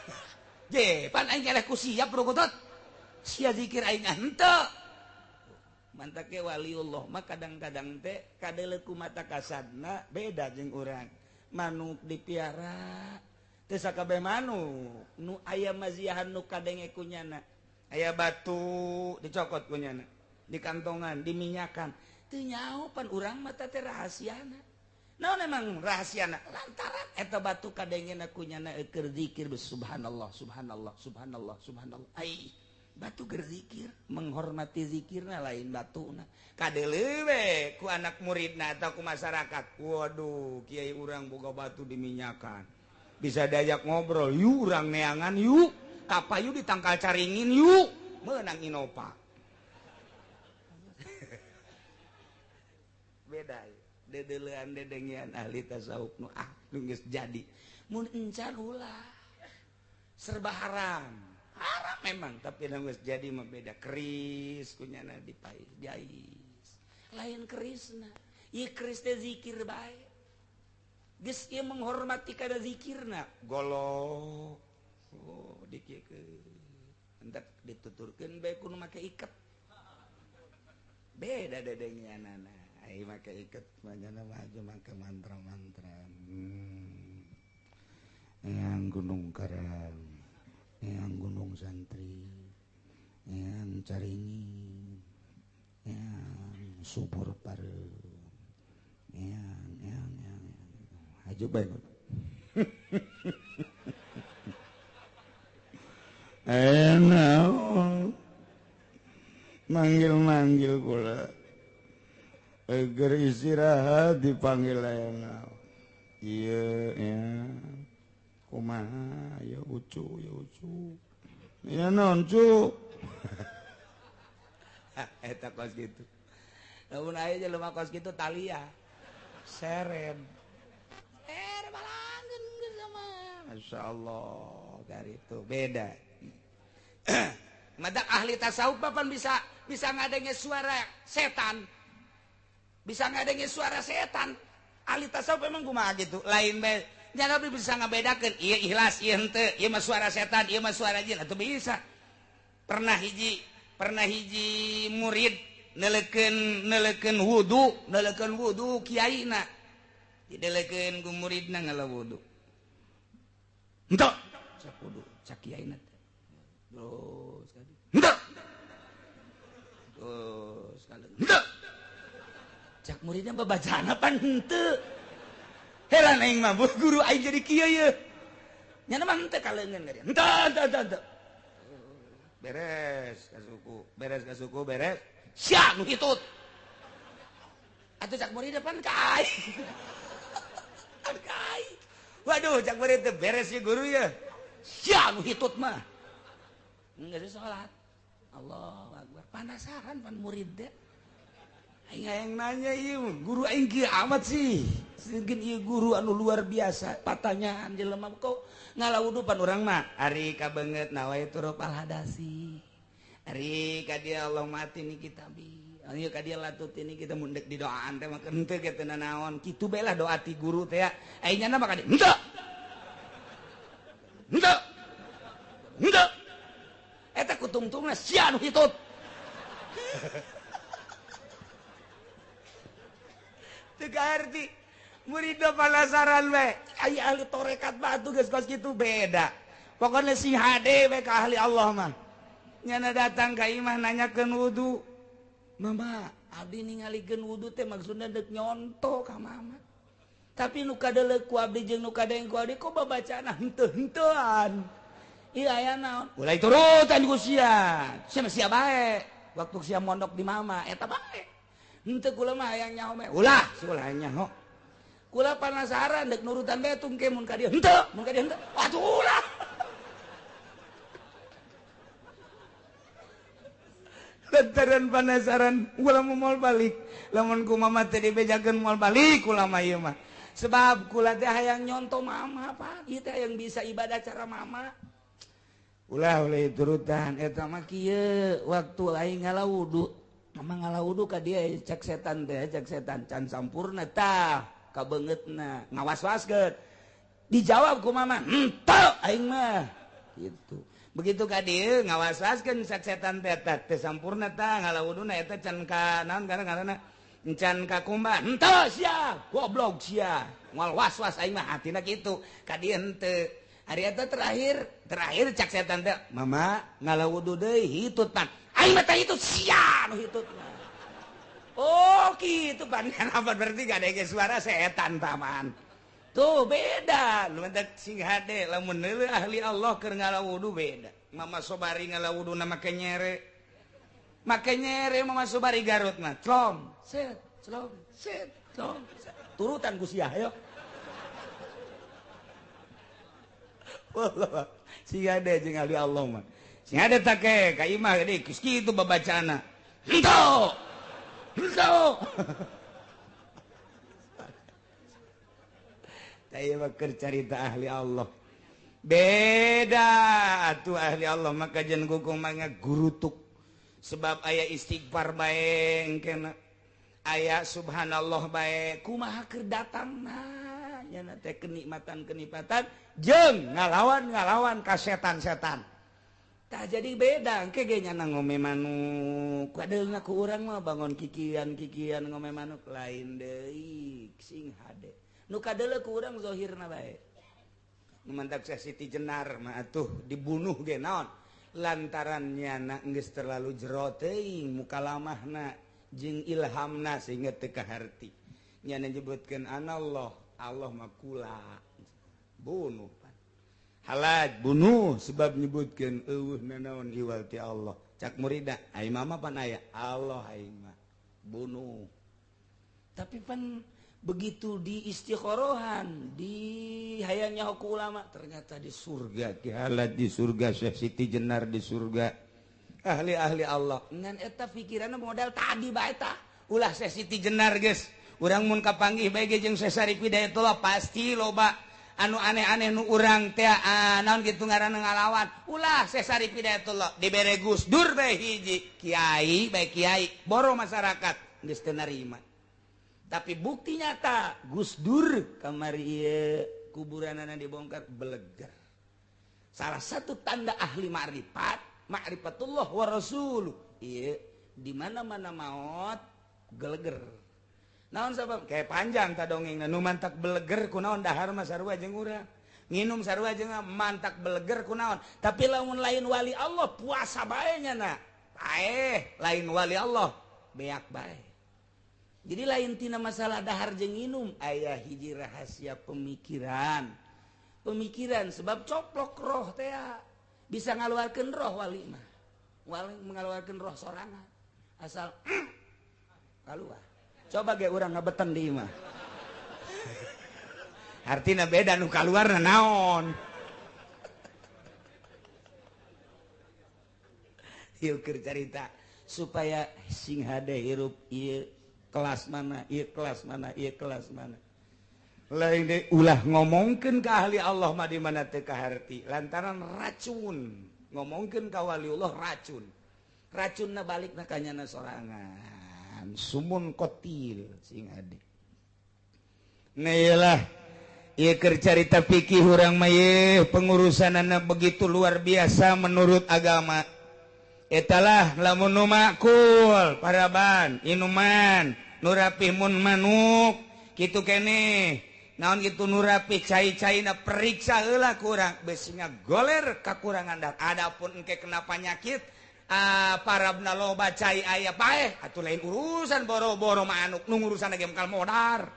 Je, pan aing eleh ku siap purukutut. Sia zikir aing henteu. Mantak ge waliullah mah kadang-kadang teh kadeuleu ku mata kasadna beda jeung urang. Manuk dipiara teu sakabeh manuk nu aya maziahan nu kadenge ku nyana aya batu dicokot ku nyana di kantongan diminyakan teu nyaho pan urang mah teh rahasiana naon emang rahasiana lantaran eta batu kadengena ku nyana keur zikir subhanallah subhanallah subhanallah subhanallah ai batu keur zikir menghormati zikirna lain batuna kadeuleu we ku anak muridna atau ku masyarakat waduh kiai urang boga batu diminyakan bisa diajak ngobrol yuk urang neangan yuk kapayu ditangkal caringin yuk menang Innova beda dedelean dedengian ahli tasawuf nu ah nu geus jadi mun encan ulah serba haram haram memang tapi nu geus jadi mah beda keris kunyana dipais jais lain kerisna ieu keris teh zikir bae geus ieu menghormati kada zikirna golok oh dikiekeun entak dituturkeun bae kudu make iket beda dedengianana ai make iket mah nyana mah aja make mantra-mantra yang gunung karang yang gunung santri yang caringin yang subur pareum yang haju bae. Aya naon manggil-manggil kula agar istirahat dipanggil aya naon ieu ya kumaha ya ucu ya ucu ya naon cu eta kos kitu lamun aya jelema kos kitu talia seren balangeun geus sama Masya Allah dari itu beda. Madak ahli tasawuf papan bisa bisa ngadenge suara setan, bisa ngadenge suara setan. Ahli tasawuf emang kumaha gitu lain bae nya bisa ngabedakeun ieu ikhlas ieu henteu ieu mah suara setan ieu mah suara jin atuh bisa. Pernah hiji murid neleukeun wudu kiaina didelekeun ku muridna ngala wudu henteu cak wudu cak kiaina terus kali henteu terus kali henteu cak muridna babacana pan henteu heran aing mah guru aing jadi kieu ye nya mah henteu kaleungeun ka dia henteu henteu henteu beres ka suku beres sia nu hitut atuh cak murid depan ka aing ka aing waduh cak murid teh beres ya guru ya sia nu hitut mah geus salat Allahu akbar penasaran pan murid teh aing hayang nanya ieu guru aing kieu amat sih sieun ieu guru anu luar biasa patanyaan jelema kok ngala wudu pan urang mah ari kabeungeut nawaitu rafal hadasi ari ka dia Allah mati ni kitabi ayo ka dia latut ini kita mun deuk didoaan teh mah henteu ge teu nanaon kitu bae lah doa ti guru teh aing nya mah ka dia henteu henteu henteu eta kutungtungna sia nu hitut teu kaarti murid penasaran we aya ahli tarekat batu geus kos kitu beda pokona si hade we ka ahli Allah mah nyana datang ka imah nanyakeun wudu mama abdi ningalikeun wudu teh maksudna deuk nyonto ka mama tapi nu kadeleuk ku abdi jeung nu kadeng ku abdi kok babacana henteu-henteuan ieu aya naon ulah turutan ku sia sia mah sia bae waktu sia mondok di mama eta bae henteu kula mah hayang nyaho mah ulah ulah nyaho kula penasaran dek nurutan bae tungke mun ka dieu henteu mun ka dieu henteu atuh ulah lantaran penasaran kula moal balik lamun ku mama teh dibejakeun moal balik kula mah ieu mah sebab kula teh hayang nyonto mama apa ieu teh hayang bisa ibadah cara mama ulah ulah turutan eta mah kieu waktu aing ngala wudu mama ngala wudu ka dieu cek setan teh cek setan can sampurna tah kabeungeutna ngawas-waskeun dijawab ku mama henteu aing mah gitu begitu ka dieu ngawas-waskeun cek setan teh teh sampurna tah ngala wuduna eta can ka naon ngaranna can ka kumba henteu sia goblok sia moal was-was aing mah hatina kitu ka dieu henteu ari eta terakhir cek setan teh mama ngala wudu deui hitut pan aing mah teh hitut sia nu hitut mah. Oh gitu pan apa berarti gak ada suara setan taman tuh beda lu mentak sing hade lamun neuleun ahli Allah keur ngala wudu beda mama sobari ngala wuduna make nyere mama sobari Garut mah tlom set tlom turutan ku sia ayo wallah sing hade jeung ahli Allah mah sing hade take ka imah gede geus kitu babacana henteu henteu tah mah keur carita ahli Allah beda atuh ahli Allah maka jeung kuku mah gurutuk sebab aya istighfar bae engkena aya subhanallah bae kumaha keur datangna nya teh kenikmatan-kenikmatan jeung ngalawan-ngalawan ka setan-setan tah jadi beda engke ge nya ngome manuk kadeulna ku urang mah bangon kikian-kikian ngome manuk lain deui sing hade nu kadeuleu ku urang zahirna bae nu mantak Siti Jenar mah atuh dibunuh ge naon lantaran nyana geus terlalu jero teuing mukalamahna jeung ilhamna sehingga teu kaharti nyana nyebutkeun anallah Allah mah kula bunuh pan Halaj bunuh sebab nyebutkeun eueuh nanaon iwal ti Allah. Cak murida, ai mama pan aya Allah aing mah bunuh. Tapi pan begitu di istikhorohan, di hayangnya ku ulama, ternyata di surga Ki Halaj di surga, Syekh Siti Jenar di surga, ahli-ahli Allah. Ngan eta pikiranna modal tadi bae tah. Ulah Syekh Siti Jenar geus. Urang mun kapanggih bae ge jeung Syekh Syarif Hidayatullah pasti loba anu aneh-aneh nu urang teh naon kitu ngaranna ngalawan. Ulah Syekh Syarif Hidayatullah dibere Gus Dur bae hiji kiai bae kiai boro masyarakat geus teu narima. Tapi bukti nyata Gus Dur kamari ieu kuburanana dibongkar beleger. Salah satu tanda ahli ma'rifat, ma'rifatullah wa rasuluh. Ieu di mana-mana maot geleger. Naon sabab kayak panjang ta dongengna nu mantak beleger kunaon dahar mah sarua jeung urang. Nginum sarua jeung mantak beleger kunaon. Tapi lamun lain wali Allah puasa bae nya na. Paeh lain wali Allah beak bae. Jadi lain tina masalah dahar jeung nginum aya hiji rahasia pemikiran. Pemikiran sebab coplok roh teh bisa ngaluarkeun roh wali mah. Wali mengaluarkeun roh sorangan. Asal kaluar. Coba ge urang ngabeten di imah. Artina beda nu kaluarna naon. Ieu keur carita supaya sing hade hirup ieu kelas mana, ieu kelas mana, ieu kelas mana. Lain deui ulah ngomongkeun ka ahli Allah mah di mana teu kaharti lantaran racun. Ngomongkeun ka waliullah racun. Racunna balikna ka nyana sorangan. Sumun kotil sing ade. Nah iyalah ieu keur carita fikih urang mah ieu pengurusanana begitu luar biasa menurut agama. Etalah lamun nu makul paraban inuman nu rapih mun manuk kitu keneh naon kitu nu rapih cai-caina periksa heula kurang besinya goler kakurangan dar. Adapun engke kena penyakit parabna loba cai aya paeh atuh lain urusan boro-boro manuk nu ngurusan ge mekal modar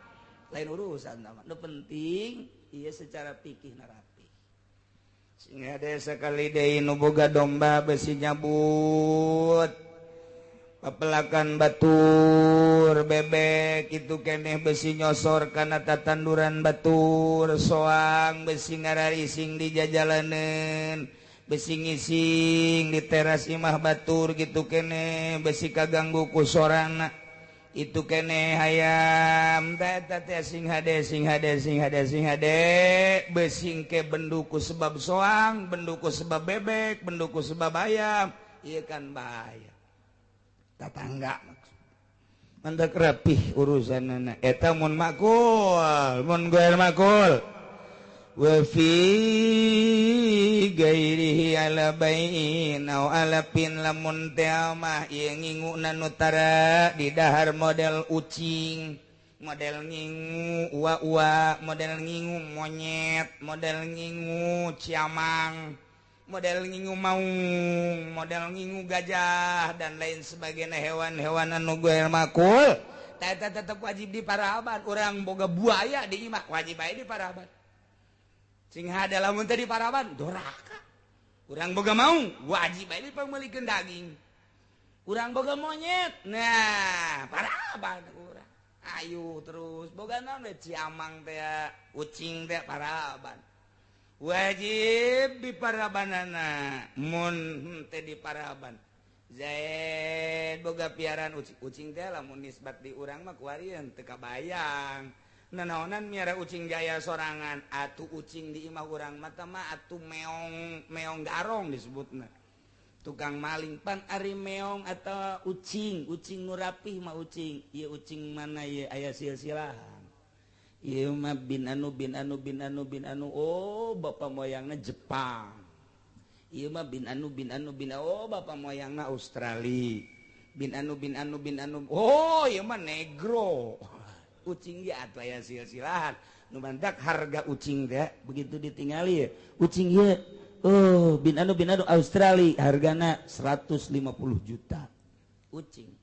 lain urusan mah nu penting ieu secara fikih na rapi sing hade sakali deui nu boga domba besi nyabut pepelakan batur bebek kitu keneh besi nyosor kana tatanduran batur soang besi ngararising di jajalaneun besi ngising di teras imah batur gitu kene besi kaganggu ku sorana itu kene hayam teh teh sing hade sing hade sing hade sing hade besi ke benduku sebab soang benduku sebab bebek benduku sebab ayam ieu kan bahaya tatangga maksud mantak rapih urusanana eta mun makul mun goer makul wa fi gairihi ala bain au ala pin lamun teh mah ieu nginguna nu tara di dahar model ucing model ngingu ua-ua model ngingu monyet model ngingu ciamang model ngingu maung model ngingu gajah dan lain sebagainya hewan-hewan anu goer makul eta tetep wajib di paraban. Urang boga buaya di imah wajib bae di paraban. Sing hade lamun teh di paraban doraka. Urang boga maung wajib bae dipameulikeun daging. Urang boga monyet nah paraban urang. Ayo terus boga naon we ciamang teh ucing teh paraban. Wajib di parabanana mun teh di paraban. Zaid boga piaran ucing, ucing teh lamun nisbat di urang mah kuarieun teu kabayang. Nanaonan miara ucing gaya sorangan atuh ucing di imah urang mata mah atuh meong meong garong disebutna tukang maling pan ari meong atau ucing ucing nu rapih mah ucing ieu ucing mana ieu aya silsilahan ieu mah bin anu bin anu bin anu bin anu oh bapak moyangna Jepang ieu mah bin anu bin anu bin oh bapak moyangna Australia bin anu bin anu bin anu oh ieu mah negro ucing ge atuh aya silsilahan nu mantak harga ucing teh begitu ditingali ucing ieu oh bin anu Australia hargana 150 juta ucing.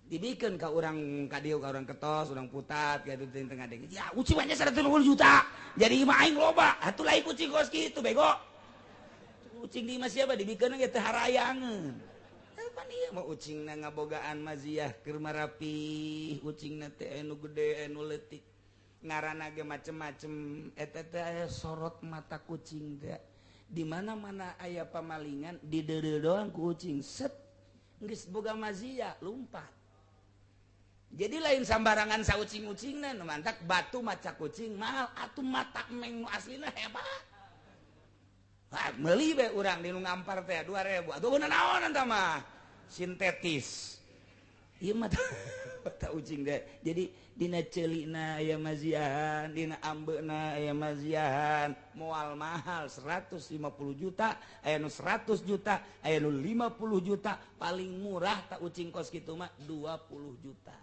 Dibikeun ka urang ka dieu ka urang ketos, urang putat gitu di tengah deui. Ya ucing mah 150 juta. Jadi imah aing loba. Atuh lain kucing kos kitu bego. Ucing di imah siapa dibikeun ge teu harayangeun. Pan ieu mah ucingna ngabogaan maziah keur marapih, ucingna teh anu gede anu leutik. Ngaranna ge macem-macem eta teh aya sorot mata kucing teh. Di mana-mana aya pamalingan dideudeuh doang ku ucing set geus boga maziah lumpat. Jadi lain sambarangan saucing-ucingna nu mantak batu maca kucing mahal atuh mata meng nu aslina hebat. Wah, meuli bae urang di nu ngampar teh 2000. Atuh naon eta mah? Sintetis. Ieu mah mata ucing teh. Jadi dina ceulina aya maziahan, dina ambeuna aya maziahan, moal mahal 150 juta, aya nu 100 juta, aya nu 50 juta, paling murah tak ucing kos kitu mah 20 juta.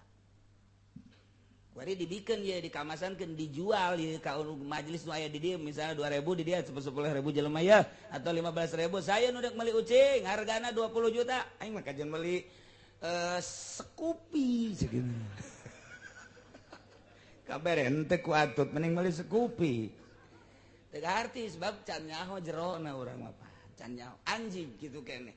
Kuari dibikeun ye dikamasankeun dijual ye ka majelis nu aya di dieu misalnya 2000 di dieu 10.000 jelema ya atau 15.000 saya nu dek meuli ucing hargana 20 juta aing mah kajeun meuli sekupi segini. Kabar henteu ku atut mending meuli sekupi. Teu arti sebab can nyaho jerona urang mah can nyaho anjing kitu keneh.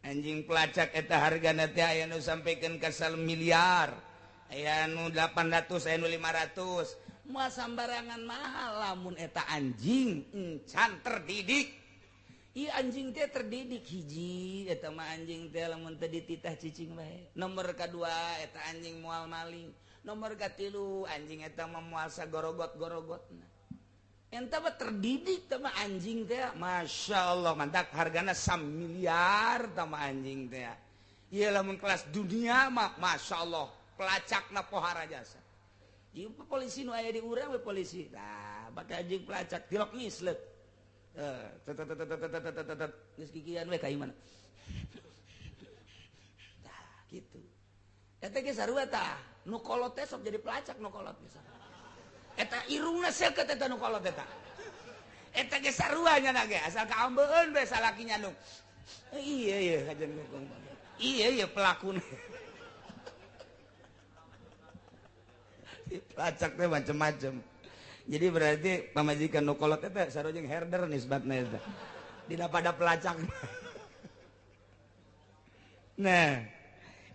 Anjing pelacak eta hargana teh aya nu sampikeun ka 1 miliar. Aya nu 800, aya nu 500. Moal sambarangan mahal lamun eta anjing encan terdidik. Ieu anjing teh terdidik hiji eta mah anjing teh lamun teu dititah cicing bae. Nomor kadua eta anjing moal maling. Nomor katilu anjing eta mah moal sagorogot-gorogotna. Eta mah terdidik teh mah anjing teh. Masya Allah mantak hargana 1 miliar teh mah anjing teh. Ieu lamun kelas dunia mah Masya Allah pelacakna pohara jasa. Ieu polisi nu aya di urang we polisi. Tah bake anjing pelacak tilok misleuk. Geus kikian we ka imana. Tah kitu. Eta ge sarua tah. Nu kolot teh sok jadi pelacak nu kolot geus. Eta irungna seukeut eta nu kolot eta. Eta ge sarua nya ge asal kaambeun bae salaki nyandung. Iya iya kajian. Iya iya pelakuna. Pelacak teh macem-macem. Jadi berarti pamajikan nu kolot eta sarua jeung herder nisbatna eta. Dina pada pelacak. Nah,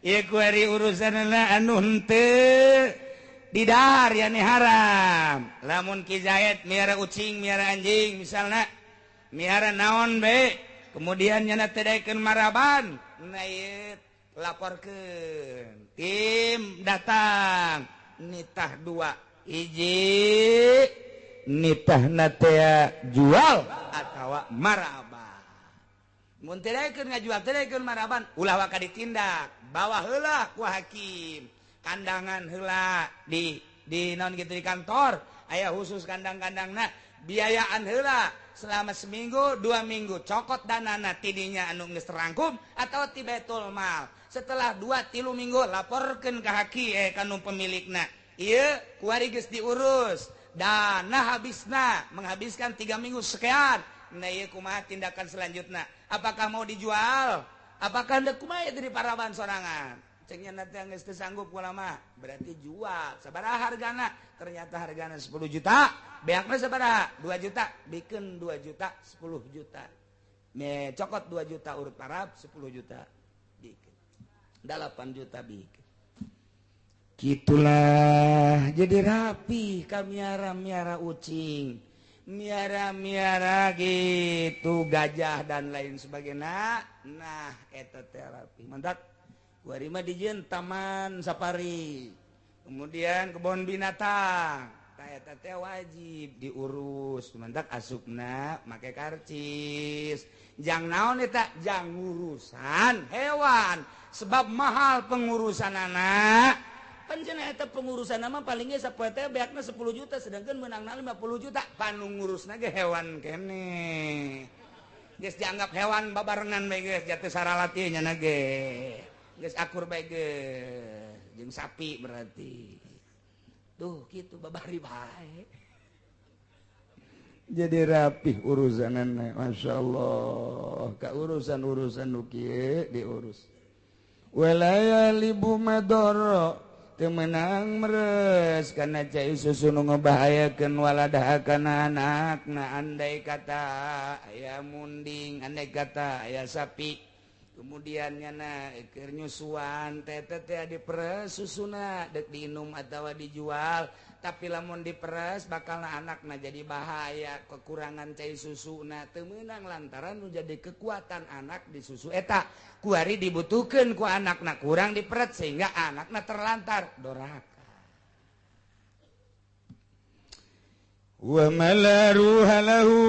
ieu kuari urusanna anu henteu didahar yani haram. Lamun Ki Zaid miara ucing, miara anjing misalna, miara naon bae, kemudian nyana teu daekeun maraban, nah ieu laporkeun. Tim datang nitah dua hiji nitahna teh jual atawa maraban. Mun teu daekeun ngajual teu daekeun maraban ulah waka ditindak, bawa heula ku hakim. Kandangan heula di naon kitu di kantor aya khusus kandang-kandangna, biayaan heula selama seminggu 2 minggu cokot danana tidinya anu geus terangkum atau ti baitul mal. Setelah 2-3 minggu laporkeun ka hakim ka nu pemilikna. Ieu kuari geus diurus, dana habisna menghabiskan 3 minggu sekian. Nah ieu kumaha tindakan selanjutna? Apakah mau dijual? Apakah hendak kumaha ieu di paraban sorangan? Cengnya nanti geus teu sanggup ulama, berarti jual. Sabaraha hargana? Ternyata hargana 10 juta, beakna sabaraha? 2 juta, bikeun 2 juta, 10 juta. Me cokot 2 juta urut parab 10 juta. Bikeun. 8 juta bikeun. Gitulah jadi rapi kamiara-miara ucing, miara-miara gitu gajah dan lain sebagainya. Nah eta teh rapi. Mantap. Kuari mah dijieun taman safari, kemudian kebun binatang. Tah eta teh wajib diurus. Mantap asupna make karcis. Jang naon eta? Jang ngurusan hewan. Sebab mahal pengurusan anak. Pancen eta pengurusan mah palingnya sapoe teh beakna 10 juta sedangkan meunangna 50 juta. Panu ngurusna ge hewan keneh. Geus dianggap hewan babarengan bae geus jatuh saralat ieu nya ge. Geus akur bae geus jeung sapi berarti. Tuh kitu babari bae. Jadi rapih urusanana, Masya Allah. Ka urusan-urusan nu kieu diurus. Walaya libu madoro teu meunang meres kana cai susu nu ngebahayakeun waladaha kana anakna. Andai kata aya munding, andai kata aya sapi, kemudian nyana keur nyusuan teh teh diperes susuna dek diinum atawa dijual, tapi lamun diperes bakal anakna jadi bahaya kekurangan cai susuna teu meunang lantaran nu jadi kekuatan anak di susu eta kuari dibutuhkeun ku anakna kurang diperet sehingga anakna terlantar doraka. Wa malaruha lahu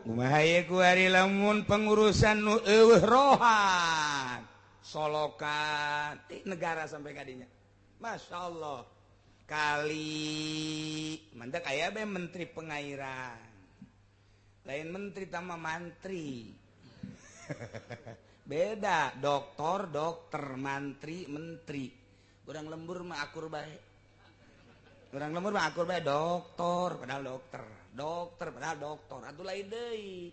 kumaha ye kuari lamun pengurusan nu eueuh rohan solokan ti negara sampai kadinya. Masya Allah kali mantak aya be menteri pengairan lain menteri tama mantri beda doktor dokter mantri menteri. Urang lembur mah akur bae, urang lembur mah akur bae doktor padahal dokter, dokter padahal doktor atuh lain deui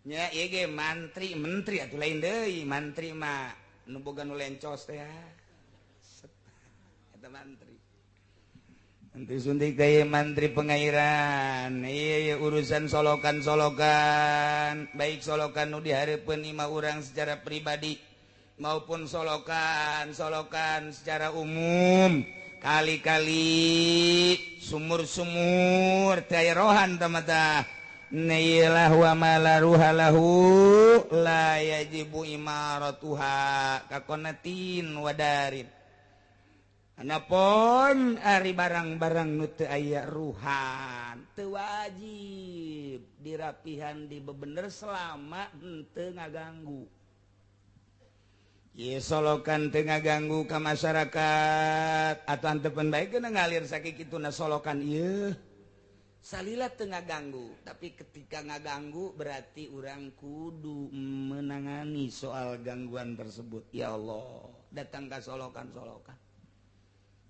nya ieu ge mantri menteri atuh lain deui. Mantri mah nu boga nu lencos teh eta mantri. Menteri suntik teh mantri pengairan. Iya urusan solokan-solokan, baik solokan nu dihareupeun imah urang secara pribadi maupun solokan-solokan secara umum, kali-kali sumur-sumur teh aya rohan tah mah. Nailah wa malaruha lahu la yajibu imaratuha kakonatin wadarin. Anapun ari barang-barang nu teu aya ruhan teu wajib dirapihan dibebener selama henteu ngaganggu. Ieu solokan teu ngaganggu ka masyarakat atau antepen bae geuna ngalir sakituna solokan ieu salila teu ngaganggu, tapi ketika ngaganggu berarti urang kudu menangani soal gangguan tersebut. Ya Allah, datang ka solokan-solokan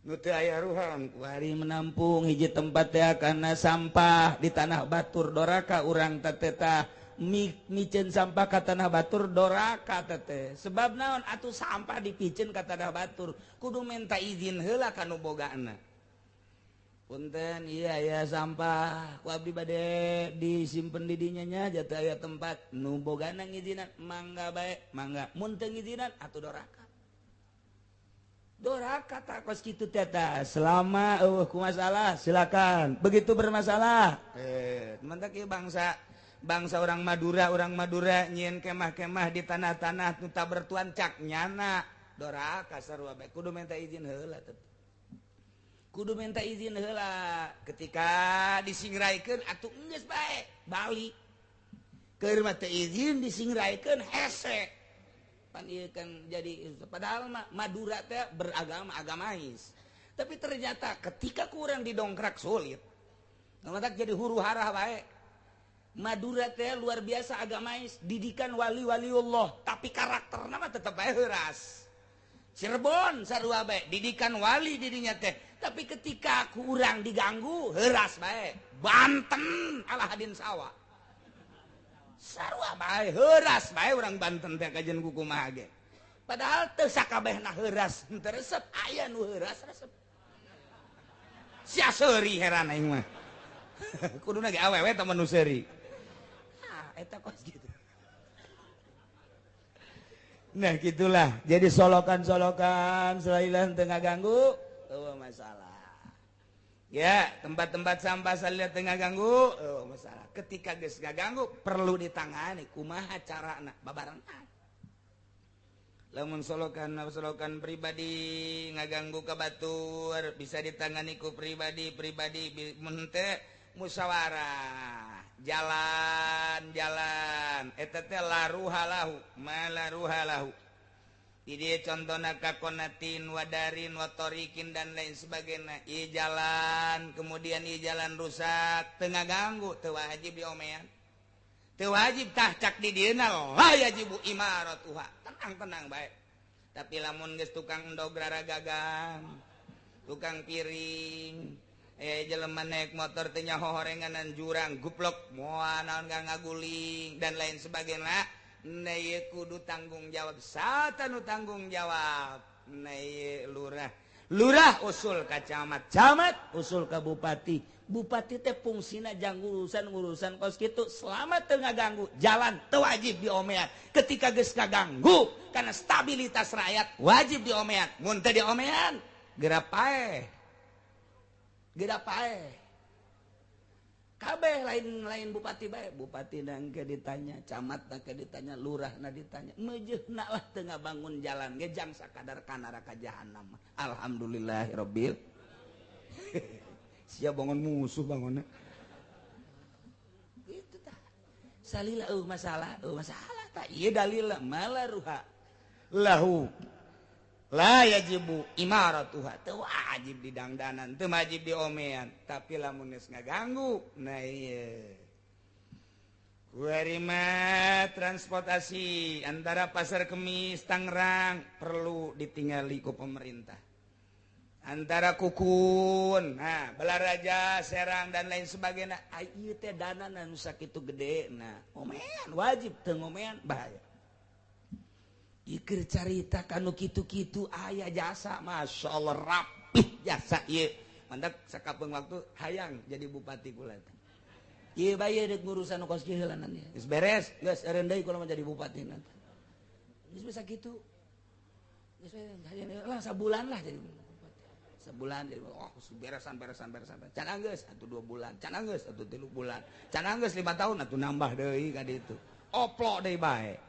nu teu aya ruhan kuari menampung hiji tempat teh kana sampah di tanah batur doraka urang teh tah miceun sampah ka tanah batur doraka teh. Sebab naon atuh sampah dipiceun ka tanah batur kudu minta izin heula ka nu bogana. Punten ieu aya sampah ku abdi bade disimpen di dinya nya jatuh aya tempat nu bogana ngizinan mangga bae mangga, mun teu ngizinan atuh doraka. Doraka tak kos kitu teta selama eueuh ku masalah silakan, begitu bermasalah teman teh bangsa bangsa orang Madura nyieun kemah-kemah di tanah-tanah nu tak bertuan cak nyana doraka sarua bae kudu minta izin heula teh, kudu minta izin heula. Ketika disingraikeun atuh geus bae balik keur mah teu izin disingraikeun hese. Pan ieu kan jadi padahal mah Madura teh beragama agamais, tapi ternyata ketika kurang didongkrak sulit matak jadi huru hara bae. Madura teh luar biasa agamais, didikan wali-waliullah, tapi karakterna mah tetep bae heuras. Cirebon sarua bae didikan wali didinya teh, tapi ketika kurang diganggu heuras bae. Banten alahadin sawah sarua bae heuras bae urang Banten teh kajian ku kumaha ge. Padahal teu sakabehna heuras henteu resep, aya nu heuras resep. Sia seuri heran aing mah. Kuduna ge awewe tah nu seuri. Ah eta kos kitu. Nah gitulah. Jadi solokan-solokan salila teu ngaganggu eueuh masalah. Ya, tempat-tempat sampah salila teu ngaganggu eueuh masalah. Ketika geus ngaganggu perlu ditangani kumaha carana babarengan. Lamun solokan pribadi ngaganggu ka batur bisa ditangani ku pribadi mun teu musyawarah jalan-jalan eta teh laruhalahu malaruhalahu. Di contohna kakonatin wadarin watorikin dan lain sebagainya. Ieu jalan kemudian ieu jalan rusak teu ngaganggu teu wajib diomean. Teu wajib tah cak di dieuna la yajibu imaratuha. Tenang-tenang bae. Tapi lamun geus tukang endog raragagang, tukang piring, jelema naik motor teh nyaho horenganan jurang guplok moal naon ngaguling dan lain sebagainya. Nah ieu kudu tanggung jawab sata nu tanggung jawab. Nah ieu lurah. Lurah usul ka camat, camat usul ka bupati. Bupati teh fungsina jang urusan-urusan kos kitu selama teu ngaganggu jalan teu wajib diomean. Ketika geus kaganggu karena stabilitas rakyat wajib diomean. Mun teu diomean geura paeh. Geura paeh. Kabeh lain-lain bupati bae, bupati nangke ditanya, camat nangke ditanya, lurah na ditanya. Meujeuhna lah teu ngabangun jalan ge jang sakadar ka neraka jahanam. Alhamdulillahirabbil. Sia bangun musuh bangunna. Itu tah. Salila masalah, masalah tah ieu dalil malaruha. Lahu la yajibu imaratuha, teu wajib didangdanan, teu wajib diomean, tapi lamun geus ngaganggu, nah ieu. Kuari mah transportasi antara Pasar Kemis Tangerang perlu ditingali ku pemerintah. Antara Kukun, nah Balaraja, Serang dan lain sebagainya, ieu teh dana nu sakitu gede, nah omean wajib teu ngomean bahaya. Iker carita kanu kitu-kitu aya jasa, masya Allah rapih jasa ieu. Mandak sakapeung waktu hayang jadi bupati kula teh. Ieu bae deuk ngurusan kos kieu heulanan ieu. Geus beres, geus eureun deui kula mah jadi bupati nanti. Geus bisa kitu. Geus hayang lah sabulan lah jadi bupati. Sebulan jadi oh beresan beresan beresan. Can anggeus atuh 2 bulan, can anggeus atuh 3 bulan, can anggeus 5 tahun atuh nambah deui ka ditu. Oplok deui bae.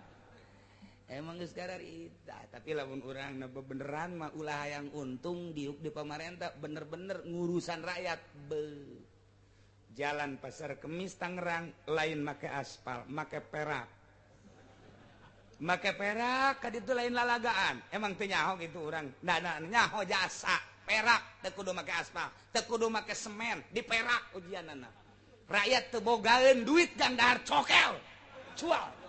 Emang geus kararita, tapi lamun urang beneran mah ulah hayang untung diuk di pamarentah bener-bener ngurusan rakyat. Be. Jalan Pasar Kemis Tangerang lain make aspal, make perak. Make perak ka ditu lain lalagaan. Emang teu nyaho gitu urang. Nah, nyaho jasa perak teu kudu make aspal, teu kudu make semen, di perak ujianana. Rakyat teu bogaeun duit jang dahar cokel. Cual.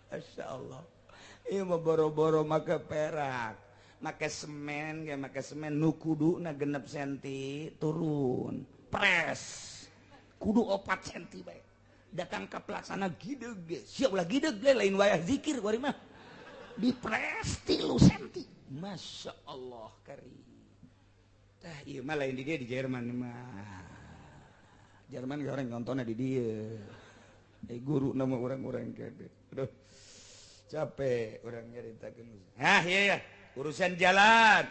Masya Allah, ieu mah boro-boro make perak, make semen, ge make semen nu kuduna 6 senti turun, pres, kudu 4 senti bae. Datang ka pelaksana gideg ge, siap ulah gideg ge lain wayah zikir kuari mah. Dipres 3 senti. Masya Allah kari. Tah ieu mah lain di dia di Jerman mah. Jerman ge orang nontonnya di dia. Guru nama orang-orang kebe. Aduh. Capek orang nyaritakeun. Hah, iya ya. Urusan jalan,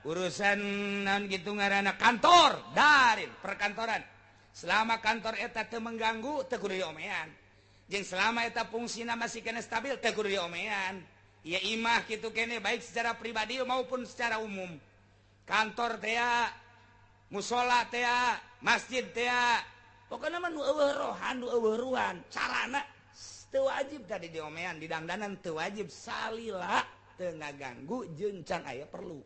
urusan naon kitu ngaranna kantor, darin perkantoran. Selama kantor eta teu mengganggu, teu kudu diomean. Jeung selama eta fungsina masih kene stabil, teu kudu diomean. Ieu imah kitu kene baik secara pribadi maupun secara umum. Kantor teh, musola teh, masjid teh. Pokokna mah nu eueuh rohan, nu eueuh ruhan, carana teu wajib tadi diomean, di dangdanan teu wajib salila teu ngaganggu jeung can aya perlu.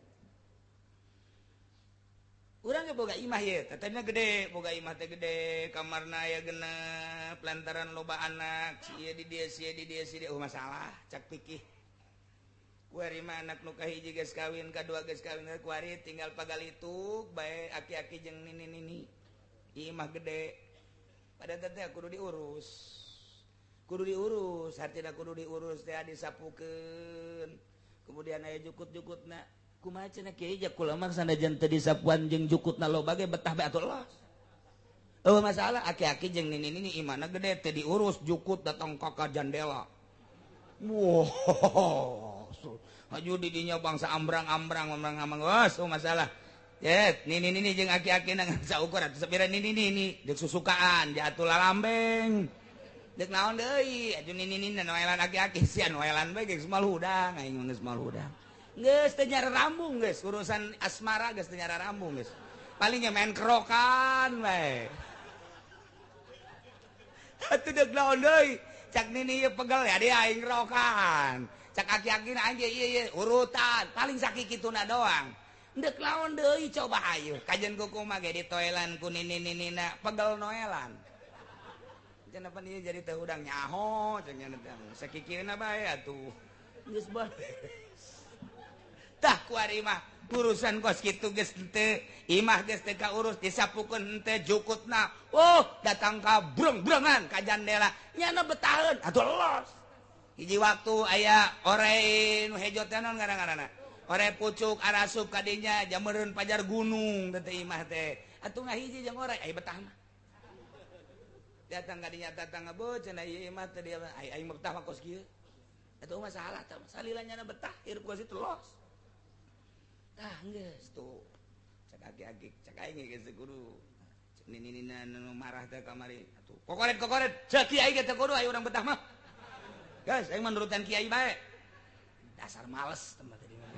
Urang ge boga imah ye, tetehna gede, boga imah teh gede, kamarna aya genep, lantaran loba anak, si ieu di dieu, si ieu di dieu, si dieu, masalah cak pikih. Kuari mah anak nu kahiji geus kawin, kadua geus kawin, kuari tinggal pagalituk bae aki-aki jeung nini-nini. Imah gede. Pada teteh kudu diurus. Kudu diurus, hartina kudu diurus teh disapukeun. Kemudian aya jukut-jukutna. Kumaha cenah kiai ja kula mah sanajan teu disapuan jeung jukutna loba ge betah bae atuh los. Eueuh masalah aki-aki jeung nini-nini imahna gede teu diurus jukut datang ka jandela. Wow. Haju di dinya bangsa ambrang-ambrang ambrang-ambrang geus oh masalah. Yet, nini-nini jeung aki-aki ngan saukur atuh sapira nini-nini jeung susukaan diatur lalambeng. Dek naon deui atuh nini-nini noelan aki-aki sia noelan bae geus mal hudang aing geus mal hudang. Geus teu nyara rambung geus urusan asmara geus teu nyara rambung geus. Paling ge main kerokan bae. Atuh dek naon deui cak nini ieu pegel ya dia aing kerokan. Cak aki-aki aing ge ieu ieu urutan paling sakikituna doang. Dek lawan deui coba hayu kajen kuku mah ge ditoelan ku nini-ninina pegel noelan. Cenah pan ieu jadi teu hudang nyaho cenah teh sakikieuna bae atuh geus bae. Tah kuari mah Urusan kos kitu geus henteu, imah geus teu kaurus disapukeun henteu jukutna. Oh, datang ka breng-brengan ka jandela. Nyana betaheun atuh los. Hiji waktu aya orai nu hejo teh naon ngaran-ngaranna? Orai pucuk arasup ka dinya jameureun pajar gunung teh imah teh. Atuh ngahiji jeung orai aya betah mah. Datang ka dinya datang ngabeuh cenah ieu imah teh dia aing betah mah kos kieu. Atuh masalah teh salila nyana betah hirup kos itu los. Tah geus tuh. Cak aki-aki cak aing geus kudu. Cek nini-nina nu marah teh kamari atuh. Kokoret-kokoret cek kiai ge teh kudu aya urang betah mah. Guys, aing mah nurutan kiai bae. Dasar males tempat tadi mah.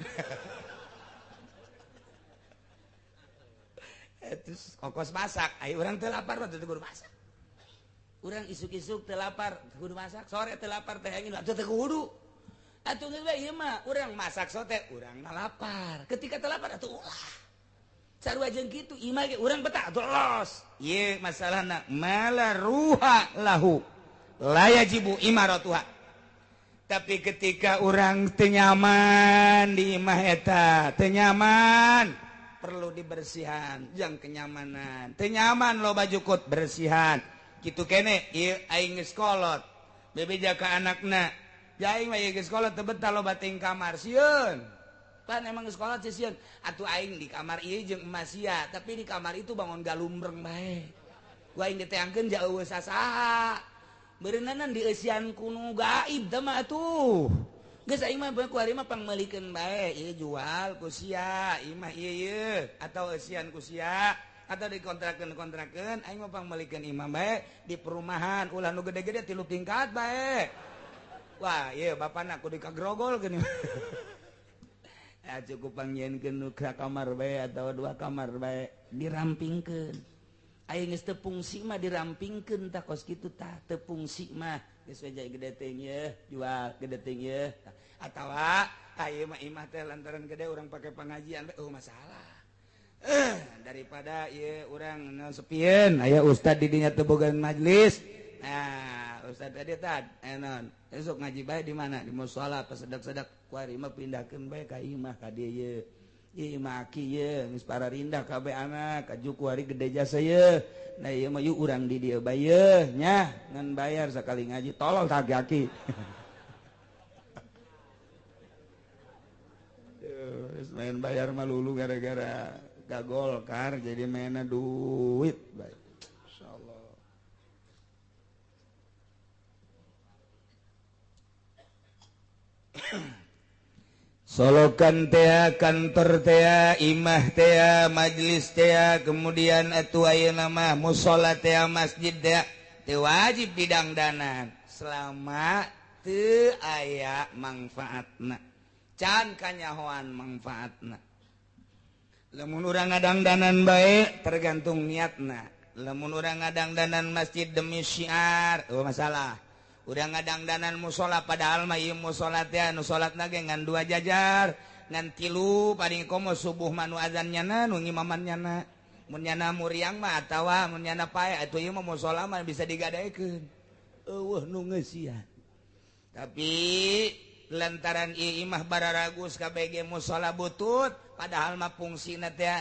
Terus kokos masak, ayo urang teu lapar mah teu kudu masak. Urang isuk-isuk teu lapar, teu kudu masak, sore teu lapar teh angin atuh teu kudu. Atuh geus bae ieu mah urang masak sote, urang mah lapar. Ketika teu lapar atuh ulah. Sarua jeung kitu imah ge urang betah atuh los. Ieu masalahna mala ruha lahu la yajibu imaratuha. Tapi ketika urang teu nyaman di imah eta, teu nyaman, perlu dibersihan, jang kenyamanan. Teu nyaman loba jukut bersihan. Kitu kene ieu aing geus kolot. Bebeja ka anakna, ja aing mah ieu geus kolot teu betah loba ting kamar sieun. Pan emang geus kolot sih sieun. Atuh aing di kamar ieu jeung emas sia, tapi di kamar itu bangun galumbreng bae. Ku aing diteangkeun jauh sasaha. Beureunanan dieusian ku nu gaib teh mah atuh. Geus aing mah ku ari mah pangmeulikeun bae, ieu jual ku sia, imah ieu ieu atau eusian ku sia atau dikontrakeun-kontrakeun aing mah pangmeulikeun imah bae di perumahan ulah nu gede-gede 3 tingkat bae. Wah, ieu bapana kudu kagrogol geuning. Ya cukup pangnyieunkeun nu kamar bae atau 2 kamar bae dirampingkeun. Aing geus teu fungsi mah dirampingkeun tah kos kitu tah teu fungsi mah geus we gede teuing yeuh jual gede teuing yeuh atawa ieu mah imah teh lantaran gede urang pake pengajian bae oh masalah. Daripada ieu urang sepieun aya ustad di dinya teu boga majelis. Nah, ustad tadi tad naon esuk ngaji bae di mana di musala pasedak-sedak ku ari mah pindahkeun bae ka imah ka dieu yeuh. Ieu mah aki ye geus pararindah kabeh anak kaju ku ari gede jasa ye. Nah ieu mah yuk urang di dieu bae ye nya ngan bayar sakali ngaji tolol tah aki. Geus main bayar mah lulu gara-gara gagolkar jadi mainna duit bae. Insyaallah. Solokan tea, kantor tea, imah tea, majlis tea, kemudian atuh ayeuna mah mushola tea, masjid tea, teu wajib didangdanan selama teu aya mangfaatna. Can kanyahoan mangfaatna. Lamun urang ngadangdanan bae tergantung niatna. Lamun urang ngadangdanan masjid demi syiar, oh masalah. Urang ngadangdanan musola padahal mah ieu musola teh anu salatna ge ngan 2 jajar, ngan 3 paling komo subuh mah nu azan nyana nu ngimaman nyana. Mun nyana muriang mah atawa mun nyana pae atuh ieu mah musola mah bisa digadaekeun. Eueuh nu ngeusian. Tapi lantaran ieu imah bararagus kabeh musola butut padahal mah fungsina teh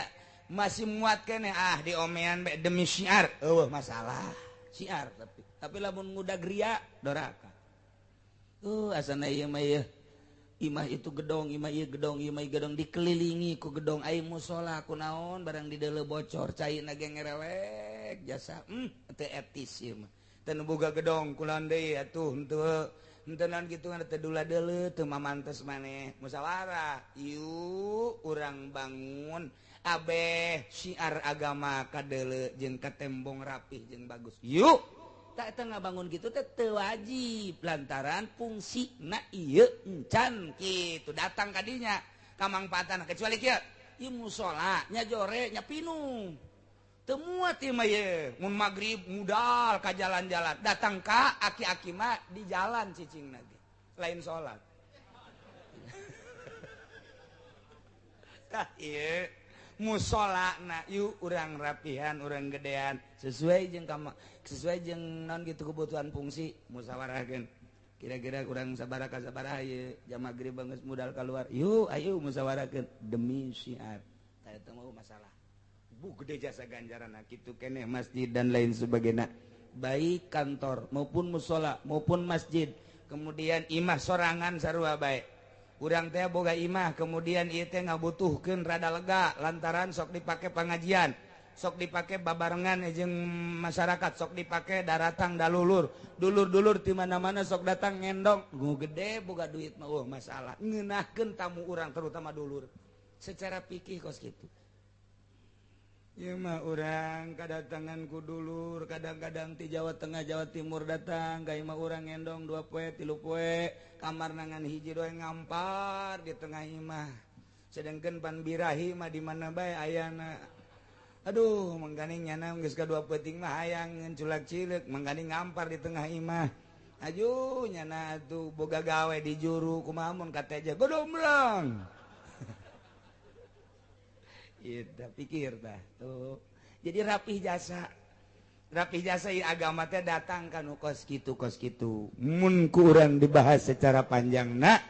masih muat keneh ah diomean bae demi syiar. Eueuh masalah. Syiar tapi lamun ngudag ria doraka. Asana ieu mah ieu imah itu gedong, imah ieu gedong, imah ieu gedong dikelilingi ku gedong ai musala ku naon barang di deuleu bocor caina ge ngerewek jasa. Teu etis ieu mah. Teu nu boga gedong kulan deui atuh henteu henteu naon kitu ngan teu dula deuleu teu mamantes maneh musyawarah. Yuk urang bangun abeh syiar agama ka deuleu jeung ka tembong rapih jeung bagus. Yuk tak tengah bangun gitu teh teu wajib lantaran fungsi na ieu encan kitu datang kadinya kamangpaatan kecuali kieu ieu musala nya jore nya pinung teu muat ieu mah ieu mun magrib mudal ka jalan-jalan datang ka aki-aki mah di jalan cicingna ge lain salat. Tah ieu musola na yuk urang rapihan urang gedean sesuai jeung kama sesuai jeung non gitu kebutuhan fungsi musyawarahkeun Kira-kira kurang sabaraha ka sabaraha ieu jam magrib geus mudal keluar. Yuk, ayo musyawarahkeun demi syiar. Tah eta mah masalah. Bu gede jasa ganjaran kitu keneh masjid dan lain sebagainya. Baik kantor maupun musola maupun masjid, kemudian imah sorangan sarua bae. Urang teh boga imah, kemudian ieu teh ngabutuhkeun rada lega lantaran sok dipake pengajian, sok dipake babarengan jeung masyarakat, sok dipake daratang dalulur, dulur-dulur di mana-mana sok datang ngendong, gu gede boga duit mah eueuh masalah. Ngeunahkeun tamu urang terutama dulur. Secara pikih kos kitu. Ieu mah urang kadatangan ku dulur, kadang-kadang ti Jawa Tengah, Jawa Timur datang ka imah urang ngendong 2 poe, 3 poe, kamar nangan hiji doang ngampar di tengah imah. Sedangkan pan birahi mah di mana bae ayana. Aduh, mangkaning nyana geus ka 2 peuting mah hayang culak-cileuk, mangkaning ngampar di tengah imah. Ajuh nyana atuh boga gawe di juru kumaha mun kateja godombrong. Ida pikir dah tuh. Jadi rapih jasa. Rapih jasa ieu agama teh datang ka nu kos kitu kos kitu. Mun ku urang dibahas secara panjangna,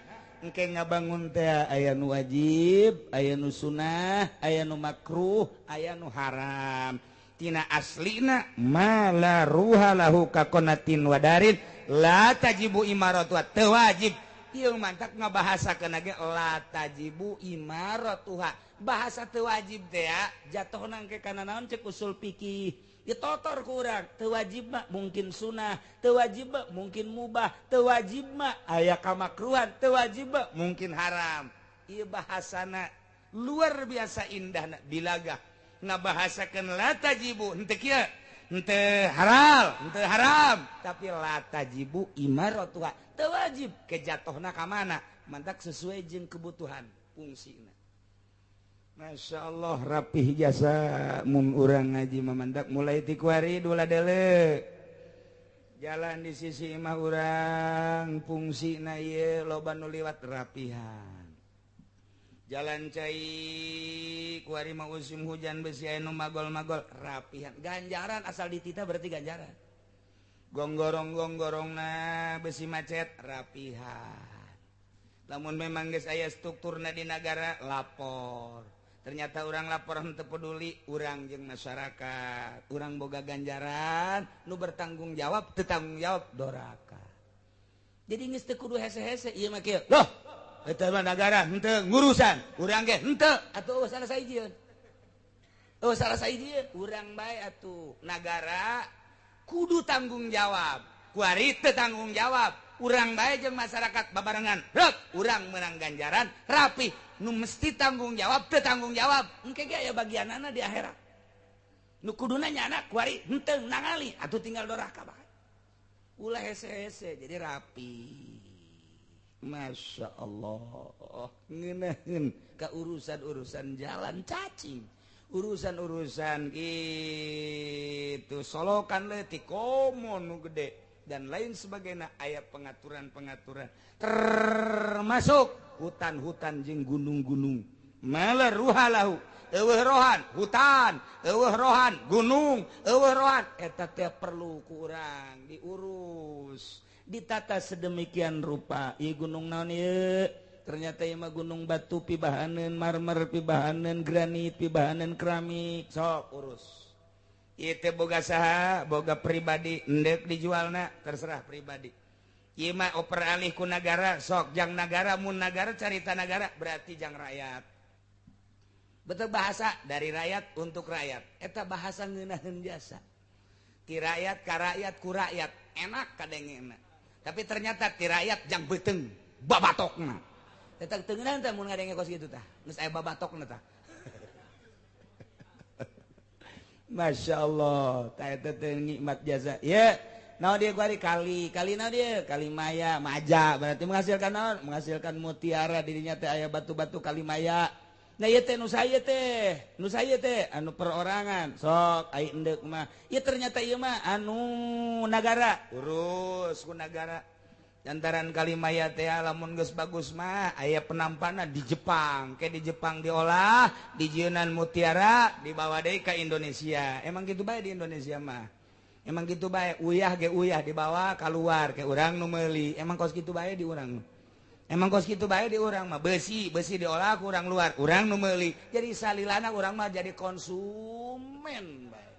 engke ngabangun teh aya nu wajib, aya nu sunah, aya nu makruh, aya nu haram. Tina aslina ma la ruha lahu kakonatin wadarin la tajibu imaratu teu wajib. Ieu mantak ngabahasakeun ge la tajibu imaratuha. Bahasa teu wajib teh jatuh nangke kana naon cek usul fikih. Ditotor ku urang, teu wajib mah mungkin sunah, teu wajib mah mungkin mubah, teu wajib mah aya kamakruhan, teu wajib mah mungkin haram. Ieu bahasana luar biasa indahna bilagah ngabahasakeun la tajibu henteu kieu, henteu halal, henteu haram, tapi la tajibu imaratuha. Teu wajib kejatuhna ka mana? Mantak sesuai jeung kebutuhan fungsina. Masya Allah rapih jasa mun urang ngaji mamandak mulai ti kuari dula dele jalan di sisi imah urang fungsina ieu loba nu liwat rapihan jalan cai kuari mah musim hujan besi aya nu magol-magol rapihan ganjaran asal ditita berarti ganjaran gonggorong-gonggorongna besi macet rapihan lamun memang geus aya strukturna di nagara lapor. Ternyata orang lapor henteu peduli, urang jeung masyarakat, urang boga ganjaran, nu bertanggung jawab, teu tanggung jawab doraka. Jadi geus teu kudu hese-hese ieu mah kieu. Loh, eta mah nagara henteu ngurusan, urang ge henteu atuh salah sahijieun. Oh salah sahijieun, urang bae atuh. Nagara kudu tanggung jawab, kuari teu tanggung jawab. Urang bae jeung masyarakat babarengan. Rek, urang menang ganjaran, rapi. Nu mesti tanggung jawab, teu tanggung jawab. Engke ge aya bagianana di akhirat. Nu kuduna nyana kuari henteu nangali atuh tinggal doraka bae. Ulah hese-hese jadi rapi. Masya Allah, ngeunaheun ka urusan-urusan jalan cacing. Urusan-urusan kitu solokan leutik komo nu gede dan lain sebagainya aya pengaturan-pengaturan termasuk hutan-hutan jeung gunung-gunung mala ruha lahu eueuh rohan hutan eueuh rohan gunung eueuh rohan eta teh perlu ku urang diurus ditata sedemikian rupa ieu gunung naon ieu ternyata ieu mah gunung batu pibahaneun marmer pibahaneun granit pibahaneun keramik sok urus. Ieu teh boga saha, boga pribadi, endek dijualna terserah pribadi. Ieu mah oper alih ku nagara, sok jang nagara mun nagara carita nagara berarti jang rakyat. Betul bahasa dari rakyat untuk rakyat. Eta bahasa ngeunaheun jasa. Ti rakyat ka rakyat ku rakyat, enak kadengena. Tapi ternyata ti rakyat jang beuteung babatokna. Eta teu ngeunaheun teh mun ngadenge kos kitu tah. Geus aya babatokna tah. Masya Allah, eta teh nikmat jasa. Ya, naon dia kuari kali, kali naon dia? Kalimaya, maja. Berarti menghasilkan naon? Menghasilkan mutiara dirinya teh aya batu-batu kalimaya. Nah ieu teh nu saya teh, nu saya teh anu perorangan. Sok ai endek mah. Ieu ternyata ieu mah anu nagara. Urus ku nagara. Lantaran Kalimaya teh lamun geus bagus mah aya penampanan di Jepang, ke di Jepang diolah, dijieunnan mutiara dibawa deui ka Indonesia. Emang kitu bae di Indonesia mah. Emang gitu bae, uyah ge uyah dibawa keluar ke urang nu meuli. Emang kos kitu bae di urang. Emang kos kitu bae di urang mah besi, besi diolah ku urang luar, urang nu meuli. Jadi salilana urang mah jadi konsumen bae.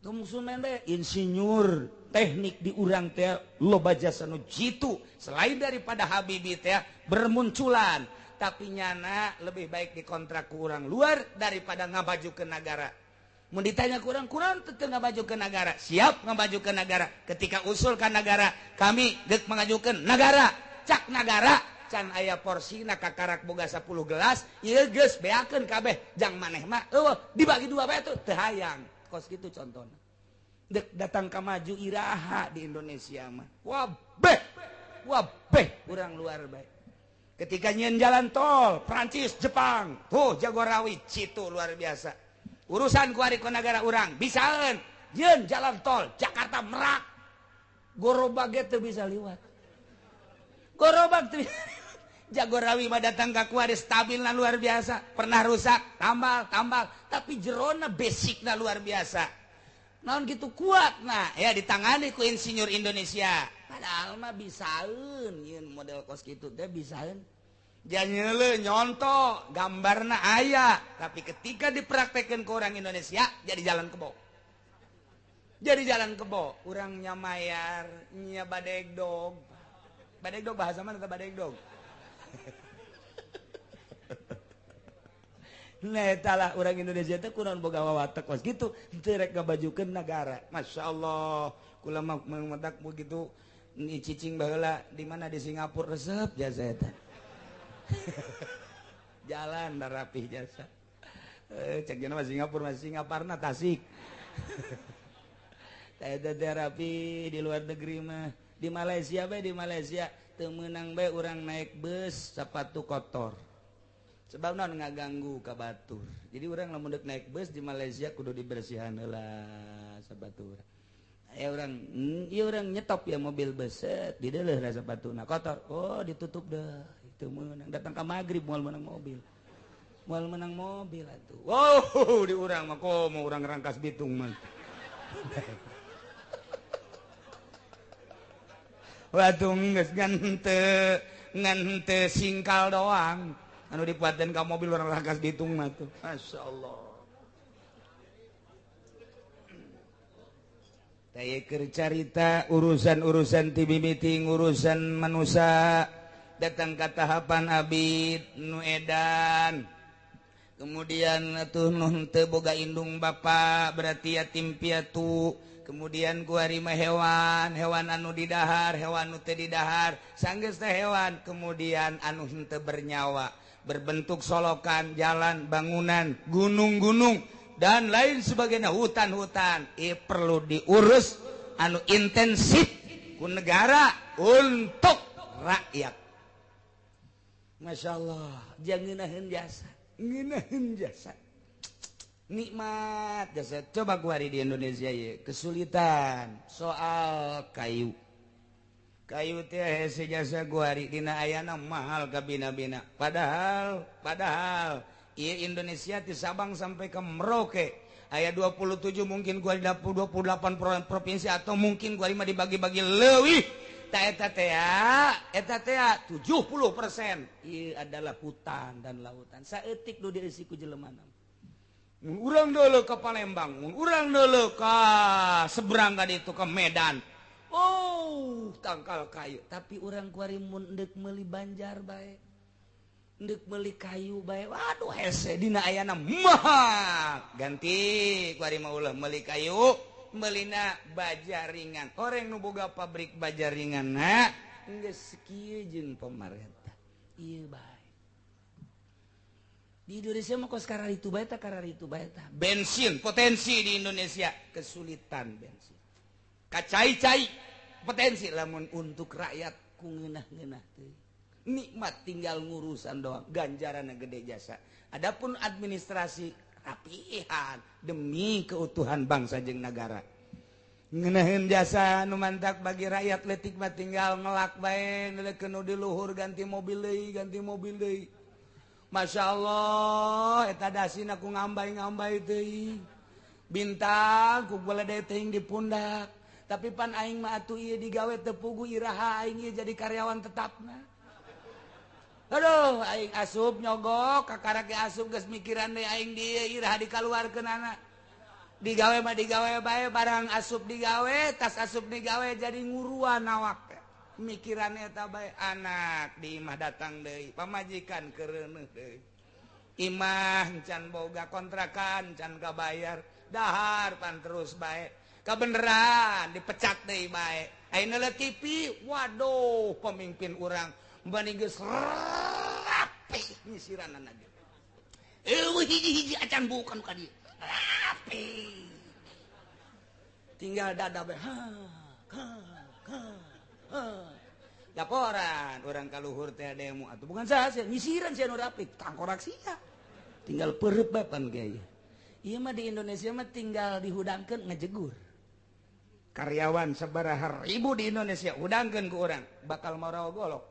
Konsumen bae, insinyur teknik di urang teh loba jasa nu jitu. Selain daripada Habibie teh bermunculan, tapi nyana lebih baik dikontrak ku urang luar daripada ngabaju ke negara. Mun ditanya kurang-kurang teu ngabaju ke negara, siap ngabaju ke negara. Ketika usul ka negara, kami deuk mengajukeun negara, cak negara can aya porsina kakarak boga 10 gelas, ieu geus beakeun kabeh jang maneh mah eueuh dibagi dua bae tuh teu hayang. Kos kitu contona. Deuk datang ka maju iraha di Indonesia mah. Wabeh, wabeh urang luar bae. Ketika nyieun jalan tol Prancis, Jepang, tuh Jagorawi citu luar biasa. Urusan kuari ku negara urang bisaeun yeun jalan tol Jakarta Merak gorobag ge teu bisa liwat, gorobag teu. Jagorawi mah datang ka kuari stabilna luar biasa, pernah rusak tambal tambal, tapi jerona basicna luar biasa, naon gitu kuat. Nah ya ditangani ku insinyur Indonesia, padahal mah bisaeun yeun model kos kitu teh bisaeun. Jangan nyonto gambarna aya, tapi ketika dipraktekkan ke orang Indonesia jadi jalan kebo, jadi jalan kebo. Orangnya mayar nya badegdog, badegdog bahasa mana teh badegdog. Nah eta lah orang Indonesia teh kunaon boga wawatek kos kitu teu rek ngabajukeun negara. Masya Allah, kula mah matak begitu cicing baheula di mana di Singapura resep jasa eta. Jalan dah rapih jasa. Cek jana mah Singapura masih Singaparna Tasik. Eta teh rapi di luar negeri mah. Di Malaysia bae, di Malaysia teu meunang bae urang naik bus sepatu kotor. Sebab naon ngaganggu ka batur. Jadi urang lamun deuk naik bus di Malaysia kudu dibersihan heula sepatu urang. Aya urang, ieu urang nyetop ya mobil bus, di deuleuh sapatuna kotor. Oh, ditutup deh. Itu menang datang ke maghrib moal menang mobil, moal menang mobil atuh. Wow, di urang mah komo urang Rangkas Bitung mah. Waduh geus ngan teu singkal doang anu dipuateun ka mobil urang Rangkas Bitung mah tuh. Masyaallah. Teh keur carita urusan-urusan ti mimiti urusan manusia datang ke tahapan abid nu edan, kemudian atuh nu teu boga indung bapa berarti yatim piatu, kemudian kuari mah hewan, hewan anu didahar, hewan nu teu didahar, sanggeus teh hewan, kemudian anu henteu bernyawa berbentuk solokan, jalan, bangunan, gunung-gunung dan lain sebagainya, hutan-hutan, perlu diurus anu intensif ku negara untuk rakyat. Masya Allah, jangan ngeunaheun jasa, ngeunaheun jasa, nikmat jasa. Coba kuari di Indonesia ye, kesulitan soal kayu. Kayu teh hese jasa kuari dina ayana mahal kabina-bina. Padahal, padahal ieu Indonesia ti Sabang sampai ke Merauke aya 27 mungkin kuari 28 provinsi atau mungkin kuari mah dibagi-bagi leuwih. Eta teh 70% ieu adalah hutan dan lautan. Saeutik nu dieusi ku jelema. Mun urang deuleu ka Palembang, mun urang deuleu ka seberang ka ditu ka Medan. Oh, tangkal kayu. Tapi urang kuari mun deuk meuli banjar bae. Deuk meuli kayu bae. Waduh hese dina ayana mahal. Ganti kuari mah ulah meuli kayu. Melina baja ringan. Orang nu boga pabrik baja ringan na geus kieu jeung pamarentah. Ieu bae. Di Indonesia mah kos kararitu bae tah, kararitu bae tah. Bensin potensi di Indonesia kesulitan bensin. Kacai-cai potensi lamun untuk rakyat ku ngeunah-ngeunah teh. Nikmat tinggal ngurusan doang, ganjaranna gede jasa. Adapun administrasi rapihan demi keutuhan bangsa jeung nagara. Ngeunaheun jasa nu mantak bagi rakyat leutik mah tinggal ngelak bae neulekeun nu di luhur ganti mobil deui, ganti mobil deui. Masya Allah, eta dasina ku ngambay-ngambay teuing. Bintang ku gulede teuing di pundak. Tapi pan aing mah atuh ieu digawe teu puguh iraha aing ieu jadi karyawan tetapna. Aduh, aing asup nyogok, kakara ge asup geus mikiran deui aing di iraha dikaluarkeunana. Digawe mah digawe bae, barang asup digawe, tas asup digawe jadi nguruan awak teh. Mikiran eta bae, anak di imah datang deui, pamajikan keureuneuh deui. Imah can boga kontrakan, can kabayar, dahar pan terus bae. Kabeneran dipecat deui bae. Ayeuna TV, waduh pemimpin urang bani geus rapi nyisiranana ge. Eueuh hiji-hiji acan bukan ka dieu. Rapi. Tinggal dada bae. Ha ha ha. Ha. Laporan urang ka luhur teh demo atuh bukan saha sia nyisiran sia nu rapi, tangkorak sia. Tinggal perep bae pan ge. Ieu mah di Indonesia mah tinggal dihudangkeun ngejegur. Karyawan sabaraha ribu di Indonesia hudangkeun ku urang bakal marawa golok.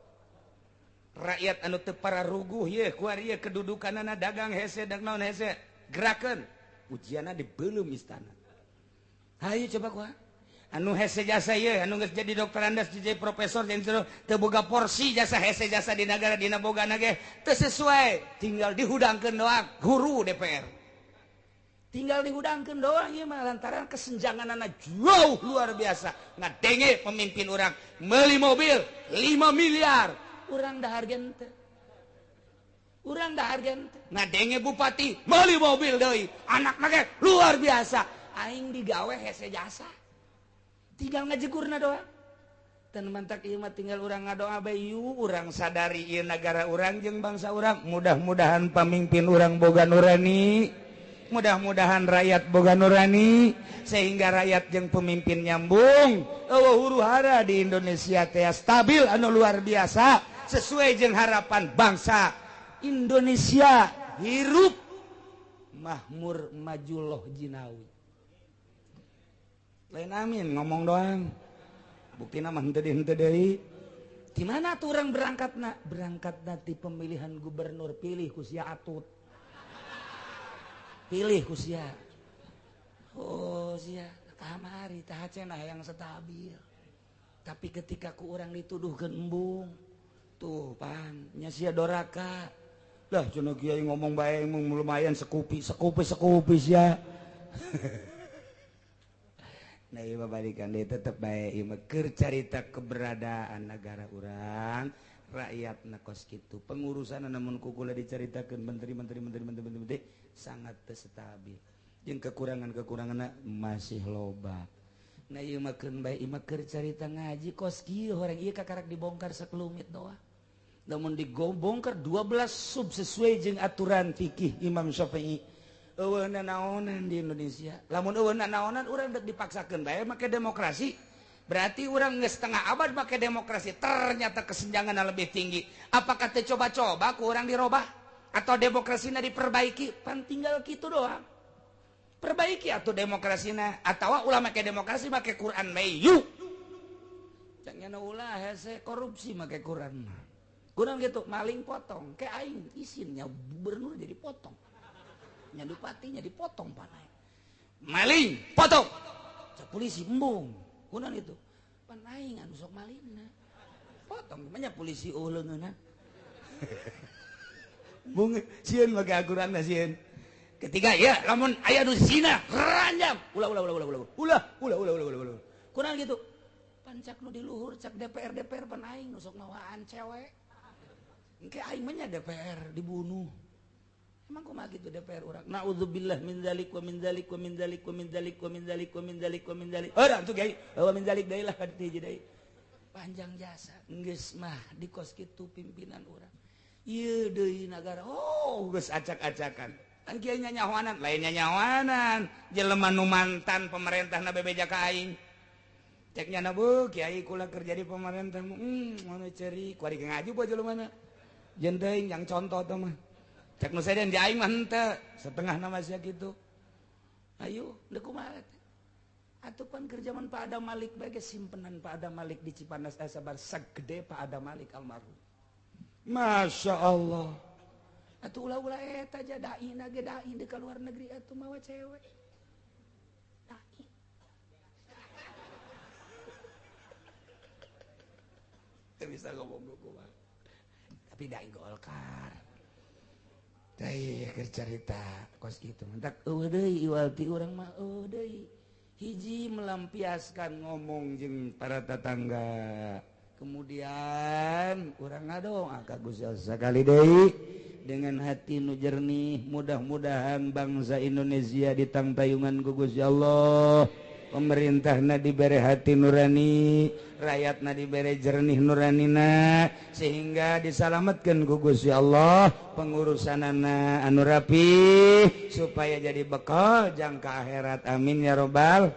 Rakyat anu teu pararuguh ye kuari ye kedudukanana dagang hese dag naon hese gerakeun ujianna dibelum istana. Hayu coba kuah anu hese jasa ye anu geus jadi doktorandas jadi profesor jadi teu boga porsi jasa hese jasa di nagara dina bogana ge teu sesuai tinggal dihudangkeun doang guru DPR tinggal dihudangkeun doang ieu mah lantaran kesenjanganana jauh luar biasa. Ngadenge pemimpin urang meuli mobil 5 miliar urang dahar gente, urang dahar gente. Ngadenge bupati meuli mobil deui, anak ge luar biasa. Aing digawe hese jasa, tinggal ngajegurna doang. Tan mantak ieu mah tinggal urang ngadoa bae yuk, urang sadari ieu nagara urang jeung bangsa urang. Mudah-mudahan pamimpin urang boga nurani, mudah-mudahan rakyat boga nurani, sehingga rakyat jeung pemimpin nyambung. Eueuh huru hara di Indonesia teh stabil anu luar biasa. Sesuai jeung harapan bangsa Indonesia hirup mahmur majuloh jinawi. Lain amin ngomong doang. Buktina mah henteu deui. Di mana tuh urang berangkatna? Berangkatna ti pemilihan gubernur, pilih ku sia atut. Pilih ku sia. Oh sia kamari tah cenah yang stabil. Tapi ketika ku urang dituduhkeun embung, tuh pan nya sia doraka. Lah cenah kiai ngomong bae lumayan sekupi sekupi sekupi sia. Nah ieu mah balikan deui tetep bae ieu mah keur carita keberadaan nagara urang, rakyatna kos kitu. Pengurusan namun ku kula dicaritakeun menteri-menteri menteri-menteri menteri sangat teu stabil. Jeung kekurangan-kekuranganna masih loba. Nah ieu mah keun bae ieu mah keur carita ngaji kos kieu horeng ieu kakarak dibongkar sakelumit doang. Namun digobongkar 12 sub sesuai jeung aturan fikih Imam Syafi'i. Eueuh nanaonan di Indonesia. Lamun eueuh nanaonan urang dek dipaksakeun bae make demokrasi. Berarti urang geus setengah abad make demokrasi, ternyata kesenjanganna lebih tinggi. Apakah teu coba-coba ku urang dirobah atau demokrasina diperbaiki? Pan tinggal kitu doang. Perbaiki atuh demokrasina atawa ulah make demokrasi make Quran bae yuk. Jangan ulah hese korupsi make Quran mah. Kurang gitu, maling potong, kayak aing isinnya gubernur jadi potong. Nya bupatinya dipotong panai. Maling potong. Cek polisi embung. Kunaon itu? Pan aing anu sok malingna. Potong banyak polisi eueuh leungeunna. Bung sieun make aturanna sieun. Ketiga ya, lamun aya nu zina, ranjam. Ulah ulah ulah ulah ulah. Ulah ulah ulah ulah ulah. Kunaon gitu? Pan cak nu di luhur cak DPR DPR pan aing nu sok mawaan cewek. Engke aing mah nya DPR dibunuh. Emang kumaha gitu DPR urang? Naudzubillah min dzalik wa min dzalik wa min dzalik wa min dzalik wa min dzalik wa min dzalik wa min dzalik. Urang tuh kiai, wa min dzalik deui lah ka ditu hiji deui. Panjang jasa geus mah di kos kitu pimpinan urang. Ieu deui nagara, oh geus acak-acakan. Kan kiai nyanyahoanan, lain nyanyahoanan. Jelema nu mantan pemerintahna bebeja ka aing. Cek nyana bu, kiai kula kerja di pemerintah, mana ceri, kuari ngaji buat jelema. Jeung teuing yang contoh teh mah. Cek nu sejen di aing mah henteu, setengah nama sia kitu. Ayo, deuk kumaha teh? Atuh pan keur jaman Pak Adam Malik bae ge simpenan Pak Adam Malik di Cipanas sabar sagede Pak Adam Malik almarhum. Masya Allah. Atuh ulah-ulah eta aja dai na ge dai di luar negeri atuh mawa cewek. Teu bisa ngomong kumaha. Tapi da Golkar. Teh keur carita kos kitu. Mentak eueuh deui iwal ti urang mah eueuh deui. Hiji melampiaskan ngomong jeung para tetangga. Kemudian urang ngadoa ka Gusti Allah sakali deui dengan hati nu jernih, mudah-mudahan bangsa Indonesia ditangtayungan ku Gusti Allah, pemerintahna dibere hati nurani, rakyatna dibere jernih nuranina, sehingga disalamatkan ku Gusti Allah pengurusanana anu rapi supaya jadi bekal jangka akhirat. Amin ya robbal.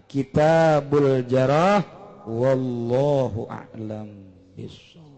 Kitabul Jarah, wallahu a'lam bissawab.